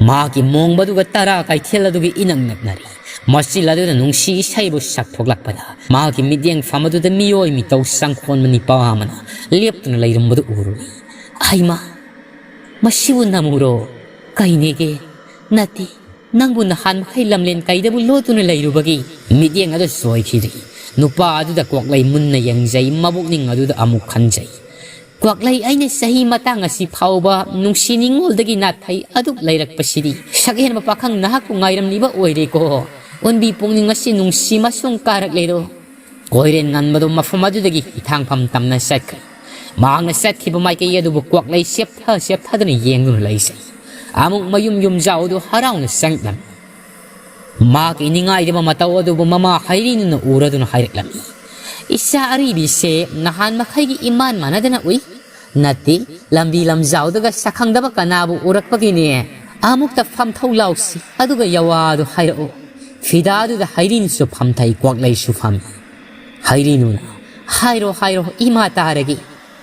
ꯃꯍꯥꯛꯀꯤ ꯃꯣꯡꯕꯗꯨꯒ ꯇꯔꯥ ꯀꯩꯊꯦꯜ ꯑꯗꯨꯒꯤ ꯏꯅꯛ ꯅꯛꯅꯔꯤ꯫ ꯃꯆꯤꯜ ꯑꯗꯨꯗ ꯅꯨꯡꯁꯤ ꯏꯁꯩꯕꯨ ꯁꯛꯊꯣꯛꯂꯛꯄꯗ ꯃꯍꯥꯛꯀꯤ ꯃꯤꯠꯌꯦꯡꯐꯝ ꯑꯗꯨꯗ ꯃꯤꯑꯣꯏ ꯃꯤꯇꯧ ꯆꯪꯈꯣꯟꯕ ꯅꯤꯄꯥ ꯑꯃꯅ ꯂꯦꯞꯇꯨꯅ ꯂꯩꯔꯝꯕꯗꯨ ꯎꯔꯨꯏ꯫ "ꯍꯩꯃꯥ, ꯃꯁꯤꯕꯨ ꯅꯃꯨꯔꯣ? ꯀꯩꯅꯦꯒꯦ? ꯅꯠꯇꯦ, ꯅꯪꯕꯨ ꯅꯍꯥꯟ ꯃꯈꯩ ꯂꯝꯂꯦꯟ ꯀꯩꯗꯕꯨ ꯂꯣꯠꯇꯨꯅ ꯂꯩꯔꯨꯕꯒꯤ?" ꯃꯤꯠꯌꯦꯡ ꯑꯗꯨ ꯆꯣꯏꯈꯤꯗ꯭ꯔꯤ꯫ ꯅꯨꯄꯥ ꯑꯗꯨꯗ ꯀ꯭ꯋꯥꯛꯂꯩ ꯃꯨꯟꯅ ꯌꯦꯡꯖꯩ, ꯃꯕꯨꯛꯅꯤꯡ ꯑꯗꯨꯗ ꯑꯃꯨꯛ ꯈꯟꯖꯩ꯫ "ꯀ꯭ꯋꯥꯛꯂꯩ, ꯑꯩꯅ ꯆꯍꯤ ꯃꯇꯥꯡ ꯑꯁꯤ ꯐꯥꯎꯕ ꯅꯨꯡꯁꯤ ꯅꯤꯡꯉꯣꯜꯗꯒꯤ ꯅꯥꯊꯩ ꯑꯗꯨꯛ ꯂꯩꯔꯛꯄꯁꯤꯗꯤ ꯁꯛꯍꯦꯟꯕ ꯄꯥꯈꯪ ꯅꯍꯥꯛꯄꯨ ꯉꯥꯏꯔꯝꯂꯤꯕ ꯑꯣꯏꯔꯦꯀꯣ꯫ ꯑꯣꯟꯕꯤ ꯄꯨꯛꯅꯤꯡ ꯑꯁꯤ ꯅꯨꯡꯁꯤ ꯃꯁꯨꯡ ꯀꯥꯔꯛꯂꯦꯗꯣ"꯫ ꯀꯣꯏꯔꯦꯟ ꯉꯟꯕꯗꯨ ꯃꯐꯝ ꯑꯗꯨꯗꯒꯤ ꯍꯤꯊꯥꯡꯐꯝ ꯇꯝꯅ ꯆꯠꯈ꯭ꯔꯦ꯫ ꯃꯍꯥꯛꯅ ꯆꯠꯈꯤꯕ ꯃꯥꯏꯀꯩ ꯑꯗꯨꯕꯨ ꯀ꯭ꯋꯥꯛꯂꯩ ꯆꯦꯞꯊ ꯆꯦꯞꯊꯗꯨꯅ ꯌꯦꯡꯗꯨꯅ ꯂꯩꯖꯩ꯫ ꯑꯃꯨꯛ ꯃꯌꯨꯝ ꯌꯨꯝꯖꯥꯎꯗꯨ ꯍꯔꯥꯎꯅ ꯆꯪꯂꯝꯃꯤ꯫ ꯃꯍꯥꯛꯀꯤ ꯅꯤꯡꯉꯥꯏꯗꯕ ꯃꯇꯧ ꯑꯗꯨꯕꯨ ꯃꯃꯥ ꯍꯩꯔꯤꯅꯨꯅ ꯎꯔꯗꯨꯅ ꯍꯥꯏꯔꯛꯂꯝꯃꯤ, "ꯏꯆꯥ ꯑꯔꯤꯕꯤꯁꯦ ꯅꯍꯥꯟ ꯃꯈꯩꯒꯤ ꯏꯃꯥꯟ ꯃꯥꯟꯅꯗꯅ ꯎꯏ꯫ "ꯅꯠꯇꯦ, ꯂꯝꯕꯤ ꯂꯝꯖꯥꯎꯗꯒ ꯁꯛꯈꯪꯗꯕ ꯀꯅꯥꯕꯨ ꯎꯔꯛꯄꯒꯤꯅꯦ꯫ ꯑꯃꯨꯛꯇ ꯐꯝꯊꯧ ꯂꯥꯎꯁꯤ, ꯑꯗꯨꯒ ꯌꯋꯥꯗꯨ ꯍꯥꯏꯔꯛꯎ꯫" ꯐꯤꯗꯥꯗꯨꯗ ꯍꯩꯔꯤꯅꯁꯨ ꯐꯝꯊꯩ, ꯀ꯭ꯋꯥꯛꯂꯩꯁꯨ ꯐꯝꯃꯤ꯫ ꯍꯩꯔꯤꯅꯨꯅ, "ꯍꯥꯏꯔꯣ, ꯍꯥꯏꯔꯣ, ꯏꯃꯥ ꯇꯥꯔꯒꯦ꯫"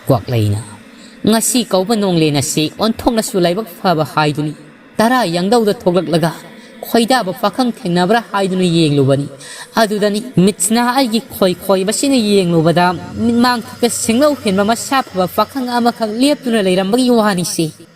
ꯀ꯭ꯋꯥꯛꯂꯩꯅ, "ꯉꯁꯤ ꯀꯧꯕ ꯅꯣꯡꯂꯦꯟ ꯑꯁꯤ ꯑꯣꯟꯊꯣꯛꯅꯁꯨ ꯂꯥꯏꯕꯛ ꯐꯕ ꯍꯥꯏꯗꯨꯅꯤ꯫ ꯇꯔꯥ ꯌꯥꯡꯗꯧꯗ ꯊꯣꯛꯂꯛꯂꯒ ꯈꯣꯏꯗꯥꯕ ꯄꯥꯈꯪ ꯊꯦꯡꯅꯕ꯭ꯔꯥ ꯍꯥꯏꯗꯨꯅ ꯌꯦꯡꯂꯨꯕꯅꯤ꯫ ꯑꯗꯨꯗꯅꯤ ꯃꯤꯠꯁꯤꯅ ꯑꯩꯒꯤ ꯈꯣꯏ ꯈꯣꯏꯕꯁꯤꯅ ꯌꯦꯡꯂꯨꯕꯗ ꯃꯤꯠꯃꯥꯡꯊꯛꯇ ꯁꯤꯡꯅꯧ ꯍꯦꯟꯕ ꯃꯁꯥ ꯐꯕ ꯄꯥꯈꯪ ꯑꯃꯈꯛ ꯂꯦꯞꯇꯨꯅ ꯂꯩꯔꯝꯕꯒꯤ ꯋꯥꯅꯤꯁꯦ꯫